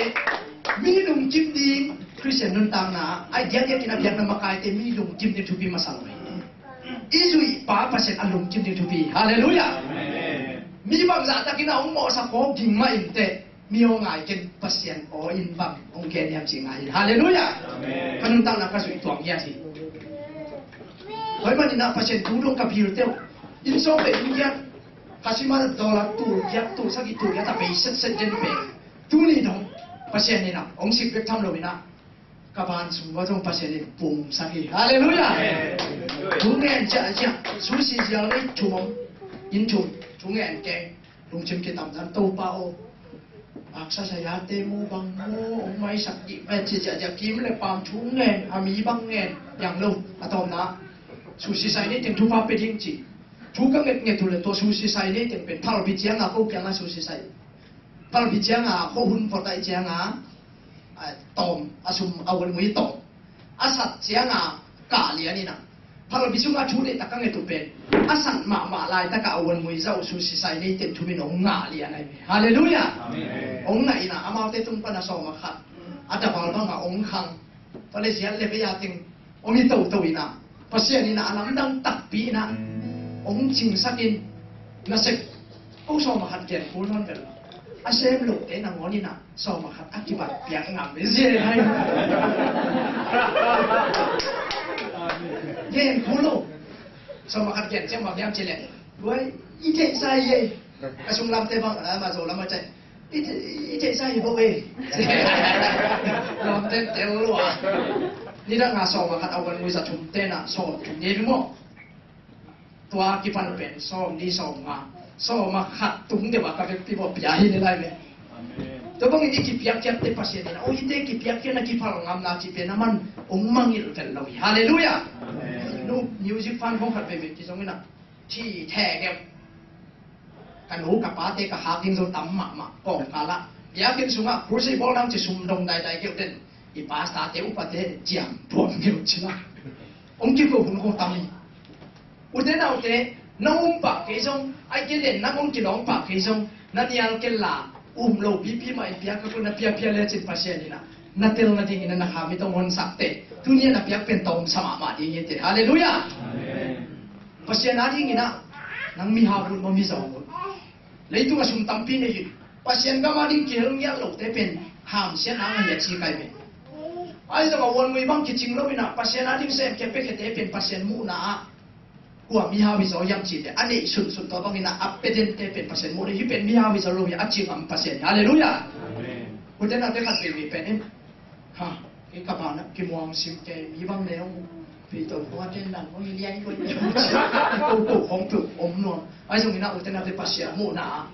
mi lungkim ding Khristian nuntakna ah, a diakdiakin a biakna makaite mi lungkim ding thupi masa lo hi. I zuih pa Pasian a lungkim ding thupi. Halleluiah. Amen. Mi bangzah takin a hong mawhsak khawk ding mah inteh, mi aw ngai ken, Pasian aw in bang hong gen hiam ci ngai in. Halleluiah. Amen. Ka nuntakna ka zuih tuang hiat hi. Hoih manin ah Pasian thu dong ka bil teuh. Inn sawm le inn giat, kha sima dollar tul giat, tul sagih, tul giat a bei setset den pe. Tuni dong Pasian in ah hong sik bek tham lo in ah, ka ban sung va zong Pasian in pumsak hi. Halleluiah. Amen. Thu ngen ciahciah, susi zial nei thum om, inn thum, thu ngen keng, lungcim kitam dan Topa aw. Aksa sayate mu bang mu, hong maisak dih vet ci ciahciah, kim le paam thu ngen, a mi bang ngen, yang lo, a tawmna. Susi sai nei teng thupha pe ding ci. Thu ka ngetnget uh le tua susi sai nei teng pen, phalbi cianga ko kianga susi sai. Phalbi cianga ko hun pawtai cianga, a tawm, a sum a wal mui tawm. A sat cianga kah lian ina. Phalbi sunga thu deihtak ka nget uh pen, a sat mahmah laitaka a wal mui zah uh susi sai nei ten thumin hong ngah lian ahi. Halleluiah. Amen. Hong ngah ina, amaute tung pana sawm a khat a dabal banga hong khang. Tua le ziat le vei a teng hong hi toto ina, Pasian ina a lamdang takpi ina hong cingsakin, nasep ko sawm a khat gen kul nawn vel. A sem lote nangawn ina sawm a khat a kibat piak ngam i zia hai. Gen kul lo. Sawm a khat gen ciang bang hiam ci leh, luai, i theihsa hi ei. A sunglamte bang a ma zo lam a cai, i theihsa hi bo ei. Lamte tel lua. Nidang a sawm a khat a wan mui za thum tena sawm thum ni maw? Tua kipan pen sawm ni sawm nga, sawm a khat tung deuh a ka vekpi bo pia hi ni lai ve. Tua bangin i kipiakkhiat te Pasian in a, o, i te kipiakkhiat na kiphal ngamna ci pen a man hong mangngilh vel lo hi. Halleluiah. Nu music fan hong khat veve kizong in a, thi the keu. Ka nu ka pate ka hak ding zong tam mahmah kawngkal ah. Biakinn sungah crusade bawl nang ci sum dong daidai keu den. I pastor te upate ciam tuam keu ci la. Hong kiko hun kong tam hi. Ute naute, na um pah kei zong, ai kei len nang hong kilawng pah kei zong, na nial ken la, um lo pipi mah in piak ka kun na piapia le cin Pasian in a, na tel nadingin a na kha mit hong honsak te. Tuni a na piak pen tawmsa mahmah ding hi te. Halleluiah. Amen. Pasian a dingin a, nang mi hau un maw mi zaw un. Leitung a sum tampi nei hi. Pasian gam a ding kihel ngiat lote pen hamsiatna a ngai a ci kai pen. Ai zong a uan ngui bang kicing lo in a, Pasian a ding sem khe pe khe te pen Pasian muhna ah Kua mihau hi zaw hiam cih leh a neih sunsun tua bangin a, a pia dente pen Pasian muh ding hi. Hih pen mihau hi zaw lo hi, a ci ngam Pasian hi. Halleluiah. Amen. Ute naute khat veivei pen in, ha, kei ka banah kimuang sim kei, mi bang le hong pei to khong a ten dan hong hi lian koi, ko ko khong peuh om nuam. Ahi zongin a ute naute Pasian muhna ah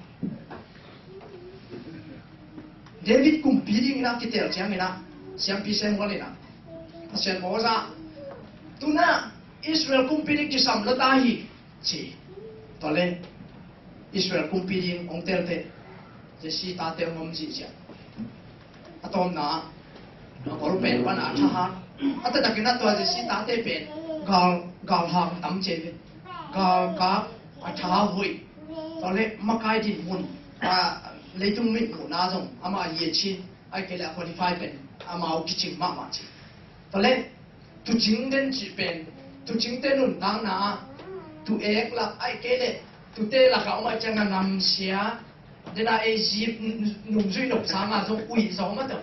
David kumpi dingin a kitel ciangin a, siampi Samuel in a, Pasian maw za, tu-in a Israel kumpi ding kisam lo ta hi, ci. Tua leh Israel kumpi ding hong tel teh Jesse tate hong om zihziah. A tawpna ah a golpen pan a thahat. A taktakin a tua Jesse tate pen gal, galhang tam ci ve. Galkap a tha hoih. Tua leh makai dinmun, a, leitung mitmuhna zong amah a hi a ci. Ahih kei leh a qualify pen amau kicing mahmah ci. Tua leh tuucing den cih pen, tuucingte nuntakna ah, tuek lak ahih kei leh tuute lakah om ahih ciangin a namsia, den a ei zip nungzui nop sangin zong uih zaw mah tawh.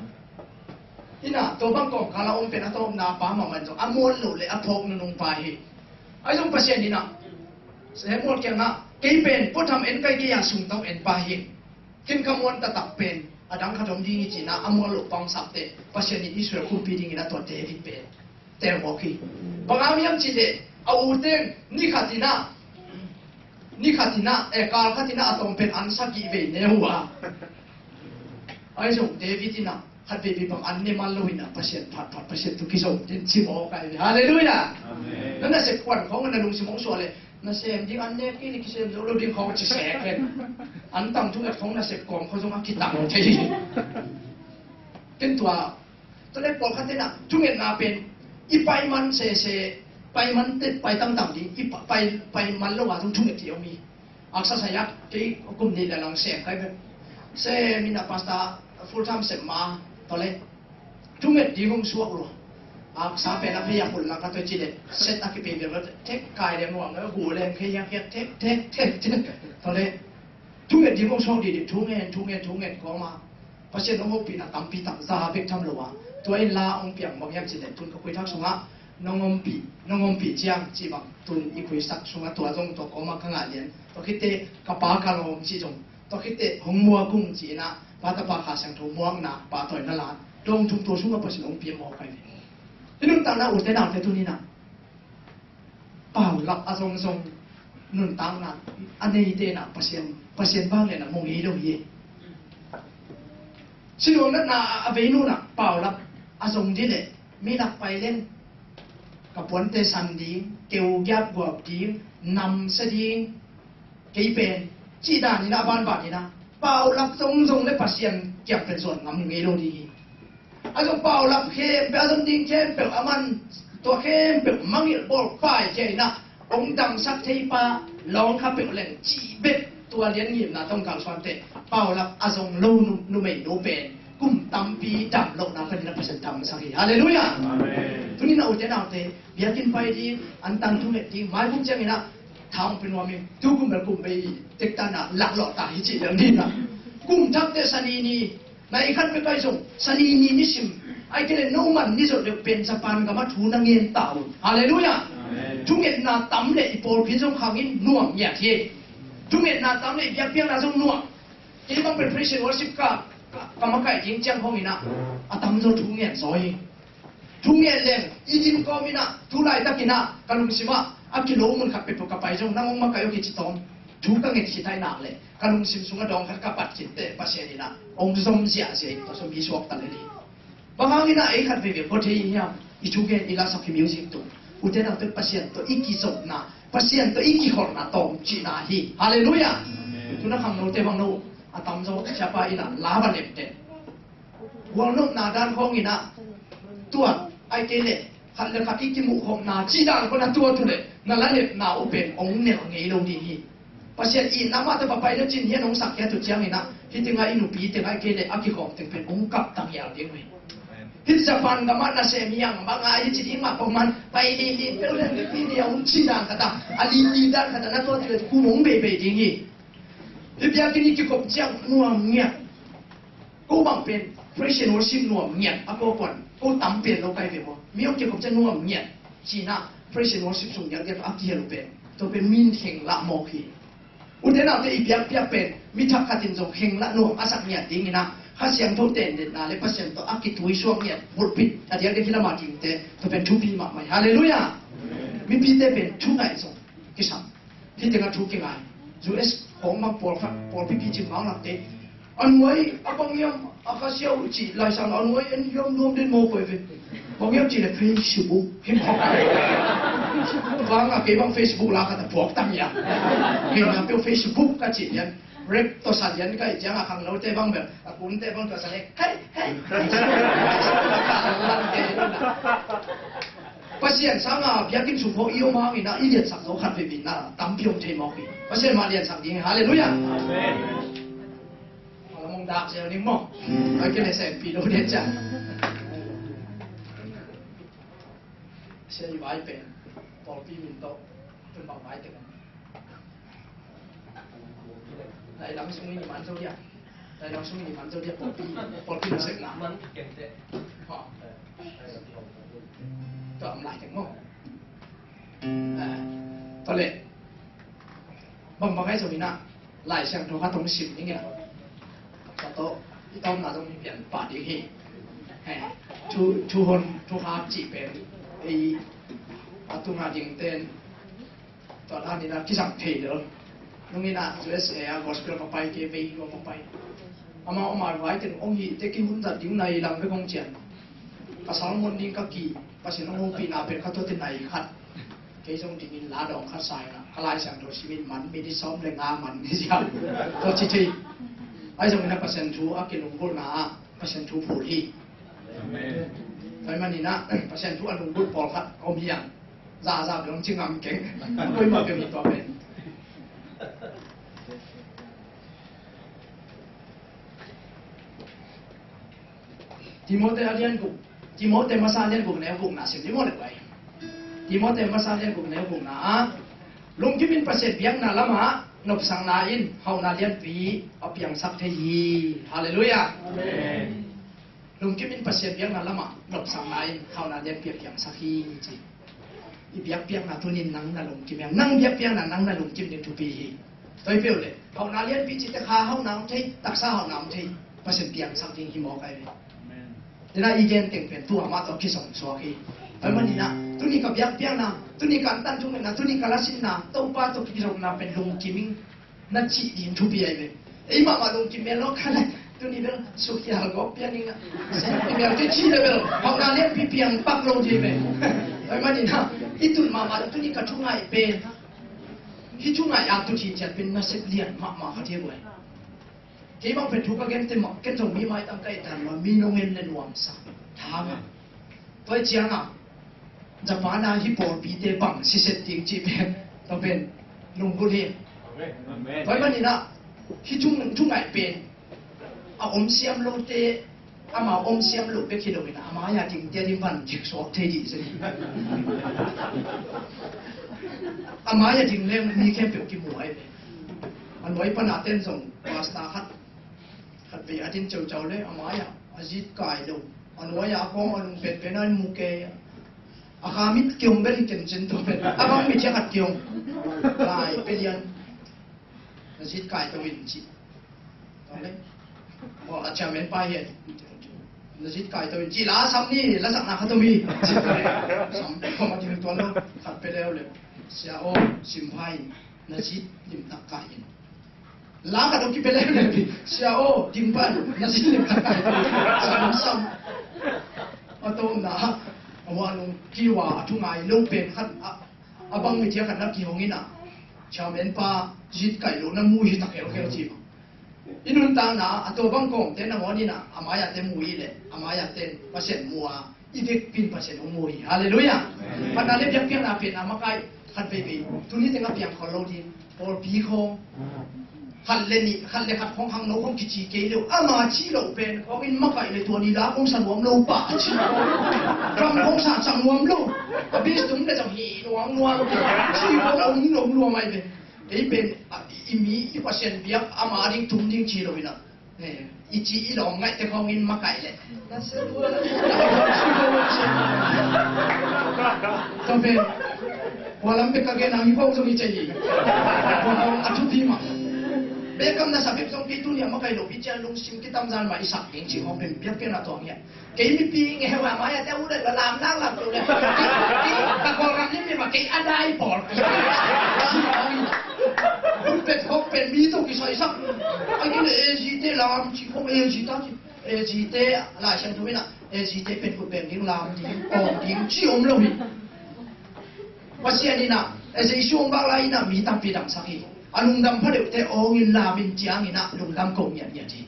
Ina tua bang kawmkal a om pen a tawpna pa mahmah in zong a muan loh leh a phawk nunung pa hi. Ahi zong Pasian in a Samuel kiangah, kei pen puatham en ka hi kei a, sumtawh en pa hi. Khin ka muan taktak pen a dang khat om ding hi ci-in a muan loh pa hong sak teh Pasian in Israel kumpi dingin a tua David pen tel mawk hi. Bang hang hiam cih leh a u teng ni khat in a, ni khat in a, eh, kal khat in a a tawm pen an sagih vei ne uh a. Ahi zong David in a khat veivei bang an ne man lo in a, Pasian phatphat, Pasian tawh kizom ding ci mawk ahi ve. Halleluiah. Amen. Na nasep kuan khawng na lungsim hong suah leh, nasem ding an nek kei leh kisem zo lo ding khawng ci sek hen. An tang thunget khawng nasep kawm khawng zong a kitang thei. Ken tua, tua leh pawlkhat in a thungetna pen i pai man sese, pai man teh pai tangtang ding, i pa-, pai, pai man lo a zong thunget thei om hi. Aksa saya, kei kum nih le lang sem kai bek. Sem in a pastor full time sem ma, tua leh thunget ding hong suak lua. Aksa pen a pia pul lak a tua ci leh set a kipei bek lua, thek kai le muang a gu leng kei hiak hiak thek, thek, thek, thek. Tua leh thunget ding hong suak dih dih, thungen, thungen, thungen kawm a. Pasian hong ompihna tampi tak za bek tham lo a. Tua in la hong piang bang hiam cih leh tun ka khuithak sungah nong ompih, nong ompih ciang cih bang tun i khuisak sungah tua zong tua kawm a ka ngah lian. Tua khit teh ka pa ka lawm cih zong, tua khit teh hong muak ung ci-in a, Pa, Tapa, Kha Siangtho muakna pahtawina la dong thum tua sungah Pasian hong pia mawk ahi ve. I nuntakna ute naute tuni-in a paulap a zongzong nuntakna a neite in a Pasian, Pasian vangliatna mu ngei lo hi. Siluang natna a vei nu-in a paulap a zong dih leh mi lak pai leng ka puante san ding, keu giap guap ding, namsia ding, kei pen cih dan in a, a banban in a paulap zongzong leh Pasian kiang pen zuan ngam ngei lo ding hi. A zong paulap khempeuh, a zong ding khempeuh a man, tua khempeuh mangngilh bawl paikhia in a, hong dangsak thei pa lawng kha peuh leng cih bek tua lian ngimna tawh kalsuan teh paulap a zong lo nu, numeinu pen kum tampi dam lohna panin a Pasian damsak hi. Halleluiah. Amen. Tuni-in a ute naute biakinn pai ding, an tang thunget ding, maibuk ciangin a tha hong pia nuam ing. Tu kum bel kum bei tektan a laklawh ta hi cih leng ding a. Kum thak teh Sani ni, nai khat pek ahi zong Sani ni nisim, ahih kei leh no man ni zawh deuh pen Japan gam ah thu na ngen ta un. Halleluiah. Amen. Thungetna tam leh i pawlpi zong khang in nuam ngiat hi. Thungetna tam leh i biakpiakna zong nuam. Kei bang pen praise and worship ka, ka, ka makaih ding ciang khawng in a, a tamzaw thu ngen zaw hi. Thu ngen leng i din kawm in a, tu laitakin a ka lungsim ah a kilo mun khat peuhpeuh ka pai zong nang hong makaih aw kici tawm. Thu ka nget khit ahih nak leh ka lungsim sungah dawng khat ka pat khit teh Pasian in a hong zom ziahziah in tua sung mi suakta lel hi. Bang hangin a ei khat veivei kua thei hiam? I thu gen, i lasak, i music tung, ute naute Pasian tawh i kizopna, Pasian tawh i kikholhna tawm cihna hi. Halleluiah. Amen. Tu-in a khangnote bang no a tamzaw siapa in a la va lem teh gualnopna dan khawng in a tuat, ahih kei leh khat le khat i kimuhkhopna cih dan khawng a tuat uh leh na la lepna uh pen hong nel ngei lo ding hi. Pasian itna mah tawh va pai le cin hian hong sak khiat uh ciangin a, hih tengah i nupi tengah ahih kei leh a kikhawm teng pen hong kap ta ngial ding uh hi. Hih Japan gam ah nasem hi hang bang a, hih ci ding mah peuhmah pai lili peuh leh nupi nih a hong ci dan khat a, a lili dan khat a na tuat uh leh kum hong beibei ding hi. Hih biakinn i kikhop ciang nuam ngiat. Ko bang pen praise and worship nuam ngiat a ko kuan, ko tam pen lo kai ve maw. Mi hong kikhop ciang nuam ngiat cihna, praise and worship sung ngiat ngiat a kihel uh pen Tua pen min kheng lah mawk hi. Ute naute, i biakpiak pen mi thak khat in zong kheng lah nuam a sak ngiat dingin ah, Kha Siangtho tendetna le Pasian tawh a kituisuak ngiat pulpit a diakdiak hi lam a dingte, tua pen thupi mahmah hi. Halleluiah. Mipite pen thu ngaih zong kisam. Hih tengah thu kingai. U S khawng bang pawlkhat, pawlpi picing bang lakte, a nuai a bang hiam, a Kha Siau cih Lai Siangtho a nuai en hiam nuam den maw, koi ve. Bang hiam cih leh Facebook hi maw. Bang a kei bang Facebook la khat a puak tam hiam. Kei na peuh Facebook ka cih hiam. Rap tawh sa lian ka hih ciangin a khangnote bang bel, a kunte bang tawh sa leh, hei, hei, hei. Pasian sangin biakinn sung khawng i om hangin ah, i liansak zo khat veve in ah tampi om thei mawk hi. Pasian mah liansak ding hi. Halleluiah. Amen. A lam hong dak zel ning maw. Ai, kei le senpi lo ding ciang. Sia, i vai pen pawlpi min tawh tun bang vai teng. Lai lam sung in i man zo dia. Lai lam sung in i man zo dia, pawlpi, pawlpi lo sekna. Ha. Tua om lai teng maw. Eh, tua leh, bang bang ahi zongin ah, Lai Siangtho khat hong sim ning e. Tua tawh i tawmna zong hi pian pah ding hi. Eh, thu, thu hon, thu hap cih pen, ei, a tunga dingte in, tua dan in ah kizang thei lel. Nung in ah U S A ah gospel va pai, kei vei lua va pai. Amau, amau vai teng hong hih teh kihun zat ding nai lang bek hong cian. Ka sermon ding ka ki, Pasian hong hopihna pen ka tuate nai khat. Kei zong dingin la dawng khat sa in ah, ka Lai Siangtho sim in man minute sawm le nga man hi sia. Tua ci thei. Ahi zongin ah Pasian thu a kilunggulhna ah Pasian thu phul hi. Amen. Tua ahih manin ah Pasian thu a lunggulh pawlkhat om hi hang. Za za bel hong ci ngam keng. Koimah bel hi tua pen. Timote a lian guk, Timote masa a lian guk neu gukna sim ni maw le guai. Timote masa a lian guk neu gukna ah, lungkim in Pasian biakna lamah nopsakna in hauhna lianpi a piangsak thei hi. Halleluiah. Amen. Lungkim in Pasian biakna lamah nopsakna in hauhna lianpi a piangsak hi, ci. I biakpiakna tunin nang na lungkim hiam? Nang biakpiakna nang na lungkim ding thupi hi. Tua hi peuh leh, hauhna lianpi cihte kha hauhna om thei, taksa hauhna om thei, Pasian piangsak ding hi mawk ahi ve. Amen. Tua i gen teng pen tua mah tawh kizom suak hi. Tua ahih manin ah, tuni ka biakpiakna, tuni ka antan thungetna, tuni ka lasinna, Topa tawh kizomna pen lungkim ing na cih ding thupi ahi ve. Ei mahmah lungkim mel lo kha le, tuni bel sukhial gawp pian ing a, sukhial kei ci le bel, hauhna lianpi piang pak lo ding ve. Tua ahih manin ah, i tun mahmah lo, tuni ka thu ngaih pen, hih thu ngaih a tut hi ciat pen nasep lian mahmah khat hi ve. Kei bang pen thu ka gente mah, ken zong mi maitam ka et dan mah, mi nong en le nuamsa, tha ngah. Tua hi ciangin, Japan ah hih pawlpite bang siset ding cih pen, tua pen lunggulh hi. Amen. Tua ahih manin ah, hih thu, thu ngaih pen, a om siam lote, amau om siam loh bek hi loin ah, a mai-a dingte a ding van dik suak thei dih zen. A mai-a ding leng mi khempeuh kimu ahi ve. A nuai pana ten zong pastor khat, khat vei a din ceucau le, a mai-ah a zit kai lo. A nuai-ah a kawng a nung penpen a in mu kei a. A kha mit kiong bel hi kencin tua pen. A bang mit hiah khat kiong. Lai pelian. Na zit kai to in ci. Tua le. Aw, a chairman pa hi a. Na zit kai to in ci la sam ni, la sakna khat om hi. Sam, kawm a ding tuan lo. Khat pe leu le. Sia aw, sim pha in. Na zit limtak kai in. La khat hong kipia lem lem hi. Sia aw, ding pan, na zin lim tak ai. Sam, sam. A tawpna, a hua nung kiwa, a thu ngai lo pen khat, a, a bang mi thia khat na kihong in a. Chairman pa, zit kai lo na mu hi tak khelkhel ci. I nuntakna, a tua bang kawmte nangawn in a, a mai-a te mu hi leh, a mai-a ten Pasian mu a, i vekpi in Pasian hong mu hi. Halleluiah. Amen. Phatna le biakpiakna pen a makai khat veivei. Tuni teng a piang khol lo ding. Pawlpi khawng. Khat le nih, khat le khat khawng khangno khawng kici kei lo. Ama ci lo pen khawng in makai le tua ni la khawng sa nuam lo pah a ci. Ram khawng sa cang nuam lo. A bis tum le cang hi nuam nuam. Ci khawng a um nuam nuam ai pen. Ei pen, a, i mi, i Pasian biak, ama ding tum ding ci lo in a. Eh, i ci i lawm ngaihte khawng in makai le. Na se lua, na se lua, na se lua. Tua pen, Tua lam bek ka gen a, hi bawng zong hi cei hi. Tua bawng a thupi mah. Biakam na sa bek zong kei tuni a makaih lo hi ciang lungsim kitamzan mah i sak ding cih khawng pen biakpiakna tuang hi a. Kei mipi ngeu a, mai a te uh le la lam lang lam lo le. Kei ka Kawlgam lim lim a, kei a dai pawl. Hun pet khawng pen mi tawh kisaisak. A kei le A G te lam cih khawng A G ta cih. A G te Lai Siangtho in a, A G te pen khut beng ding, lam ding, pawng ding cih om lo hi. Pasian in a, a Jesu hong bak lai in a mi tampi damsak hi. A lungdam pha deuhte awng in lam in ciang in a lungdam ko ngiatngiat hi.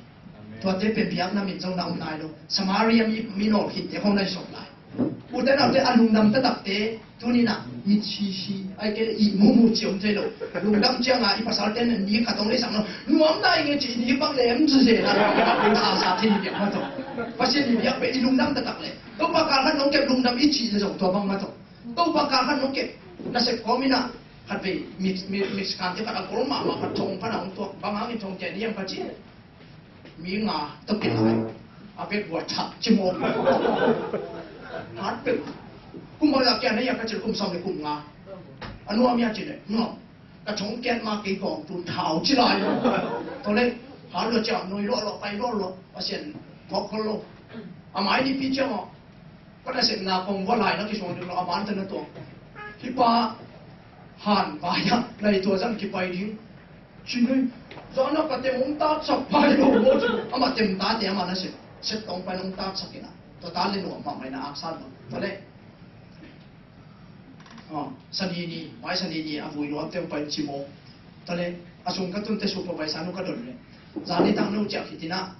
Tuate pen biakna min zong na om nai lo. Samaria mi, mi nawlkhitte khawng na hi sawm lai. Ute naute a lungdam taktakte tuni in a mit sisi, ai kei le i mumu ci om thei lo. Lungdam ciang a i pasalte nen mi khat hong leisak lo. Nuam nai nge ci i dik bang le em ci zen a. Sa sa thei i biak mah tawh. Pasian i biak pen i lungdam taktak le. Topa kal khat nong kep lungdam i cih le zong tua bang mah tawh. Topa kal khat nong kep, nasep kawm in a, khat vei mi, mi, Mexican te khat a gol mahmah khat thong pan a hong tuak, bang hangin thong cian hiam ka cih. Mi nga tawh kilai, a bek bua thak ci maw. Hat bek, kum bang a kian hiam ka cih, kum sawm le kum nga. A nuam hiam cih le, nuam. Ka thong kian ma kei kawng tun thau ci lai. Tua le, hat lua ciang, nui luah luah, pai luah luah, Pasian phawk khol lo. A mai ni pi ciang aw. Ka nasepna kong vua lai na kisuang ding lo, a man tawh na tuang. Hih pa han vai ah lai tua zan kipai ding. Ci nei, zan a ka tem hong tatsak pai lo maw ci. Amah tem tate amah nasep, sep tawng pai hong tatsak in a. Tua ta le nuam mahmah in a, aksan lo. Tua le, ah, Sani ni, mai Sani ni a vui nuam teng pai ci maw. Tua le, a sung ka tunte supervisor nu ka don le. Zan ni tang nu ciah khit in a.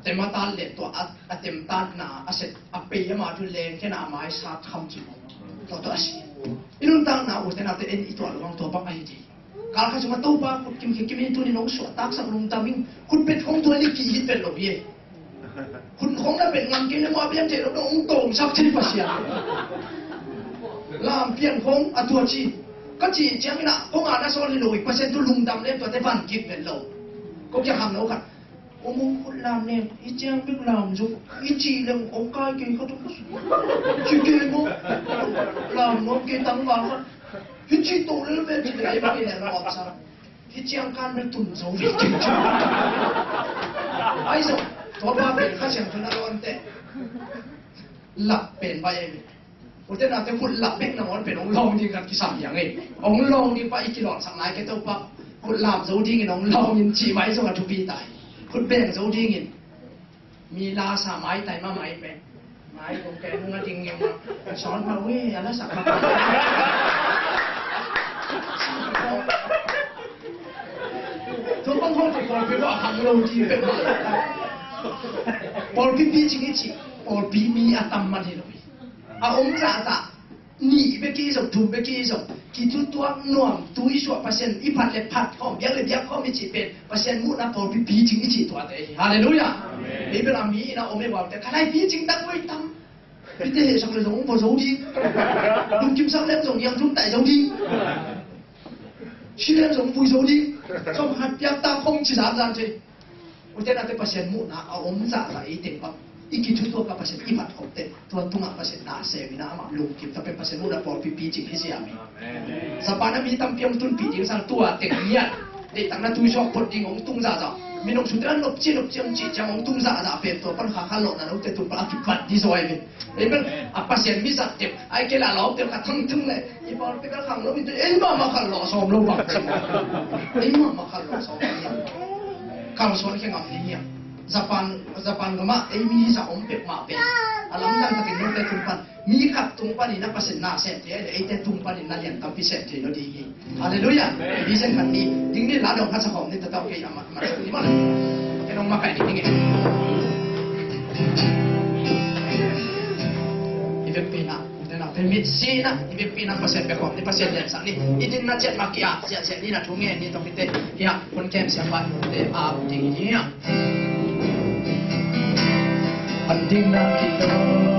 Tem a tat le tua a, a tem tatna a set a pei ama thu leng khen a mai sat kham ci maw. Tua tua a si. I nuntakna ute naute en i tuah lo bang tua bang ahi di. Kal khat sungah Topa khut kim khia kim in tuni nong suah taksak lungdam in khut bet khong tua ni kihit bet lo hi. Khut khong na bet ngam kim le mua pian thei lo dong hong tawmsak thei Pasian. Lam pian khong a tua ci. Ka ci ciangin a khong a na sawl hi lo hi Pasian tu lungdam le tuate van kik bet lo. Ko kia kham lo khat. Om om khut lam ne, i ciang bek lam zo, i cih leng ong kai kei ka tuk. Ci kei maw, lam nuam kei tangval khat. Hi ci to lel ve ci leng, ei bang i leng nuam sa. Hi ciang kan bek tun zo ve kei ci. Ai zo, tua pa pen Kha Siangtho tungah a lawmte. Lak pen bai ei ve. Ute naute khut lam bek nangawn pen hong lawng ding khat kisam hi hang ei. Hong lawng ding pa i kilawhsak nai kei Topa. Khut lam zo dingin hong lawng in cih mai zong a thupi ta hi. Khut beng zo dingin. Mi la sa mai tai ma mai pen. Mai kong pen hong a ding ngeungah. Sawn ma ui, a la sak ma. Tua bang hong tua pawlpi bang hang lo ding pek ma. Pawlpi picing i cih, pawlpi mi a tam man hi lo hi. A om zahzah, nih bek i zong, thum bek i zong, kithutuak nuam, tui suah Pasian i phat le phat khawm, biak le biak khawm i cih pen Pasian muhna pawlpi picing i cih tuate hi. Halleluiah. Amen. Ei bel a mi in a om ei vaute, ka lai picing tak voi tam. Pite hehsak le zong vua zo ding. Lungkimsak leng zong niang thum tai zo ding. Si leng zong vui zo ding. Zong hat piak ta khong ci zanzan thei. Ute naute Pasian muhna a om zahzah ei teng bang. I kithutuak a Pasian i mat khop teh. Tua tungah Pasian na sem in a amah lungkim ta pen Pasian muhna pawlpi picing hi siam hi. Japan a mi tampi hong tunpih ding sang tua teng ngiat. Deihtak na tui suak phot ding hong tung zahzah. Min hong sute na nopci nopci hong cih ciang hong tung zahzah pen tua pan kha kha lawhna note tung pan a kipat di zaw ai ve. Amen. A Pasian mi zat deuh, ai kei la lawm deuh ka thang thang le, i pawlpi kal khang lo mi te, ei mahmah kal lawh sawm lo bang ci. Ei mahmah kal lawh sawm lo bang. Kal suan khe ngam ding hiam. Japan, Japan gam ah ei mi hisa om pek mah pek. A lamdang takin note tung pan, mi khat tung panin a Pasian na sem thei le, eite tung panin na lian tampi sem thei lo ding hi. Halleluiah. Amen. Vision khat ni, ding ni la dong khat sa khawm ni ta tau kei a ma, ma, ni ma la. Kei nong ma kai ni ding e. I vekpi na, ute naute mitsi na, i vekpi na Pasian bek khawm ni, Pasian liansak ni. I din na ciat ma kia, ciat ciat ni na thu ngen ni tawh kite. Hia, hun kem siam bai, te a ding hi hia. An ding na kito.